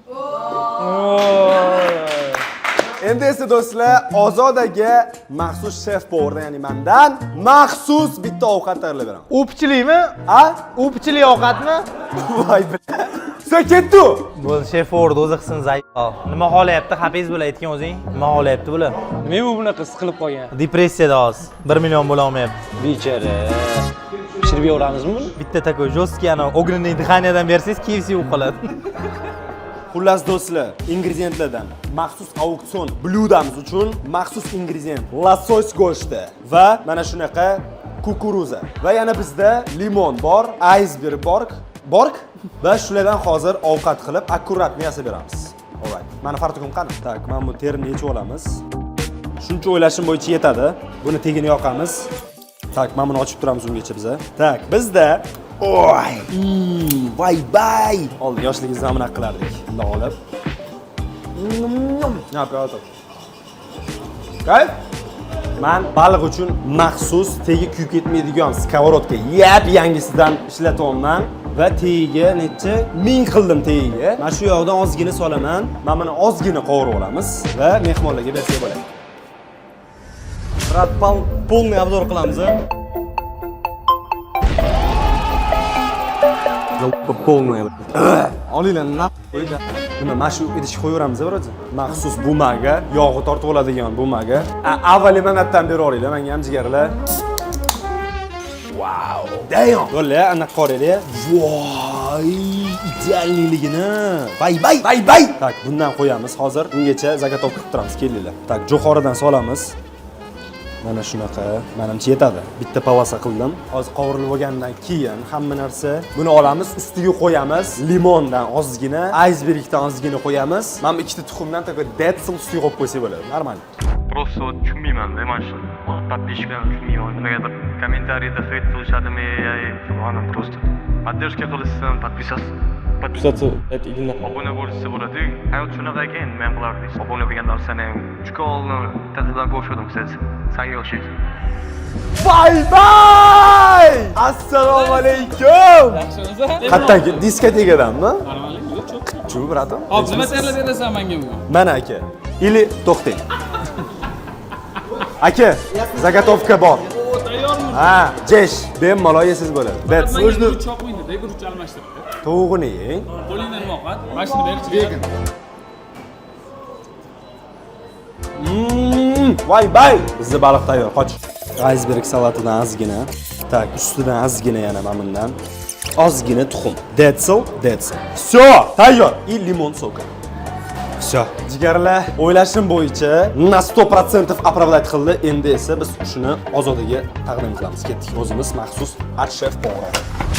Endi esa do'stlar, Ozodaga maxsus shef поварdan, ya'ni mandan maxsus bitta ovqat tayyorlab beraman. O'pchilikmi? A? O'pchilik ovqatmi? Voy bila. Sen ketdi. Bo'ldi, shef o'rdi o'zi qilsin zayol. Nima xohlayapti? Xafiz bo'la aytgan o'zing. Nima xohlayapti bular? Nima bu bunaqa siqilib qolgan? Depressiyada hozir. 1 million bo'la olmayapti. Bechora. Pishirib yeramizmi buni? Bitta такой жесткий ana огненный дыханиеdan bersangiz KFC bo'lib qoladi. Xullas do'stlar, ingrediyentlardan maxsus auksion блюдаmiz uchun maxsus ingredient losos go'shti va mana shunaqa kukuruza va yana bizda limon bor, aysberg bor, bork va shulardan hozir ovqat qilib аккуратно yasab beramiz. Alright. Mana fartukum qani? Так, mana bu terini yechib olamiz. Shuncha o'ylashim bo'yicha yetadi. Buni tagini yoqamiz. Так, mana buni ochib turamiz ungacha biza. Так, bizda Oy, vay bay. Oldin yoshligimizda bunaqa qilardik. Bundoq olib. Yo'q. Kayf? Man baliq uchun maxsus tegi kuyib ketmaydigan сковородка yap yangisidan ishlatyapman va tagiga necha ming qildim tagiga. Mana shu yog'dan ozgina solaman. Mana buni ozgina qovurib olamiz va mehmonlarga bersak bo'ladi. Брат, полный обзор qilamiz, a? Полная. Olinglar, na nima, mana shu idishga qo'yaveramiz, вроде. Maxsus бумага, yog'i tortib oladigan бумага. Avval limonaddan berib yuboringlar menga ham jigarlar. Wow. Damn. Bo'ldi, anaqa qaranglar. Voy, идеальныйligini. Bay bay, bay bay. Так, bundan qo'yamiz hozir. Ungacha заготовка qilib turamiz, kelinglar. Так, jo'xoridan solamiz. Mana shunaqa, menimcha yetadi. Bitta полоса qildim. Hozir qovurilib bo'lgandan keyin hamma narsa buni olamiz, ustiga qo'yamiz. Limondan ozgina, aysbergdan ozgina qo'yamiz. Mana bu ikkita tuxumdan такой detsil ustiga qo'yib qo'ysak bo'ladi. Normal. Просто вот tushunmayman-da, mana shu подписчикlarni tushunmayman. Nimagadir kommentariyda хейт qilishadimi, ладно, просто поддержка qilishsin, подписаться Подписаться это или на obuna bo'lishsa bo'ladi. Hayot shunaqa ekan, nima ham qilardik. Obuna bo'lgan narsani ham uch tatidan ko'rishdim, кстати. Sanga o'xshaydi. Bay bay! Assalomu alaykum. Yaxshimisiz? Qayerdan diskotekadanmi? Нормально, Chu, братан. Hop, nima tayyorlab berasan menga bugun? Mana aka. Или to'xtang. Aka, заготовка bor. Tayyormi? Ha, jesh, bemalol yesangiz bo'ladi. That's Menga guruch choqmaydi-da, guruch almashtirib. Tovug'ini yeng. Qo'lingdan nima ovqat? Mana shuni berchi. Vegan. Voy bay! Bizda baliq tayyor, qoch. Aysberg salatidan ozgina. Так, ustidan ozgina yana mana bundan. Ozgina tuxum. Detsil, detsil. Всё, tayyor. И limon сока. Всё. Jigarlar, o'ylashim bo'yicha на 100% оправдать qildi. Endi esa biz shuni Ozodaga taqdim qilamiz. Ketdik o'zimiz maxsus art shef повар.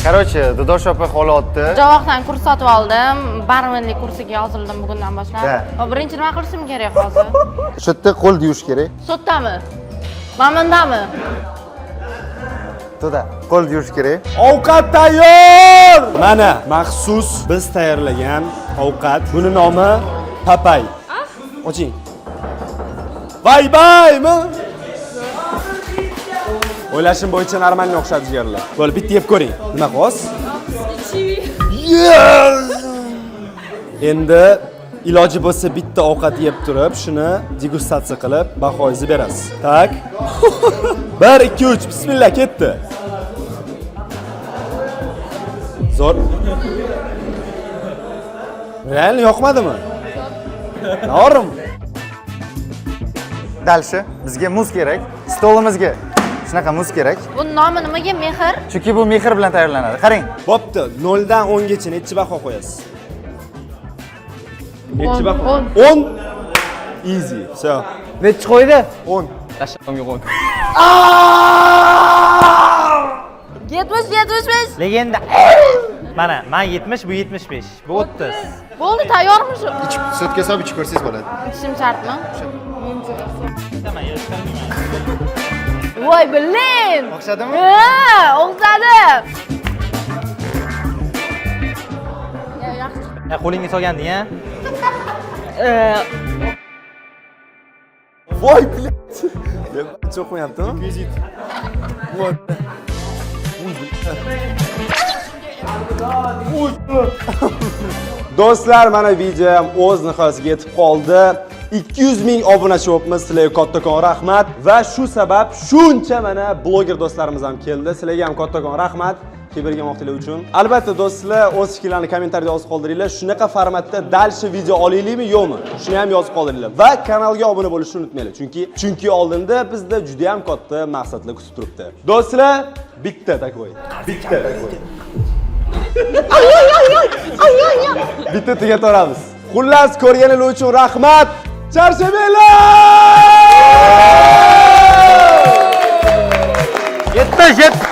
Короче, Didosh opa xohlayapti. Javohdan kurs sotib oldim. Barmenlik kursiga yozildim bugundan boshlab. Да. Va birinchi nima qilishim kerak hozir? Shu yerda qo'l yuvish kerak. So'ttami? Mana bundami? To'da, qo'l yuvish kerak. Ovqat tayyor! Mana maxsus biz tayyorlagan ovqat. Buni nomi papay. Oching. Bay baymi? O'ylashim bo'yicha нормально o'xshadi, jigarlar. Bo'ldi, bitta yeb ko'ring. Nima qilyapsiz? Endi iloji bo'lsa bitta ovqat yeb turib, shuni degustatsiya qilib, bahoyingizni berasiz. Так. 1 2 3 bismillah ketdi. Zo'r. Real yoqmadimi? Norim. Дальше bizga muz kerak. Stolimizga shunaqa muz kerak. Buni nomi nimaga mehr? Chunki bu mehr bilan tayyorlanadi. Qarang. Bo'pti, 0 dan 10 gacha necha baho qo'yasiz? Necha baho? 10. Easy. Всё. Nechi qo'ydi? 10. Tashlamga qo'y. 70 75. Legenda. Mana, men 70, bu 75, bu 30. Bo'ldi, tayyormi shu? Ichib, sotga solib ichib ko'rsangiz bo'ladi. Ichishim shartmi? Voy, blin! O'xshadimi? Ha, o'xshadi. Yaxshi. Ya qo'lingga solganding, a? Voy, блядь. Cho'qmayaptimi? Voy. Do'stlar, mana video ham o'z nihoyasiga yetib qoldi. 200 ming obunachi bo'libmiz. Sizlarga kattakon rahmat va shu sabab shuncha mana bloger do'stlarimiz ham keldi. Sizlarga ham kattakon rahmat kelgan vaqtingiz uchun. Albatta do'stlar, o'z fikrlarini kommentariyada yozib qoldiringlar. Shunaqa formatda дальше video olaylikmi, yo'qmi? Shuni ham yozib qoldiringlar va kanalga obuna bo'lishni unutmanglar. Chunki oldinda bizda juda ham katta maqsadlar kutib turibdi. Do'stlar, bitta takoy. Bitta takoy. Bitta tugatoramiz. Xullas, ko'rganingiz uchun rahmat. Charchamanglar! 77.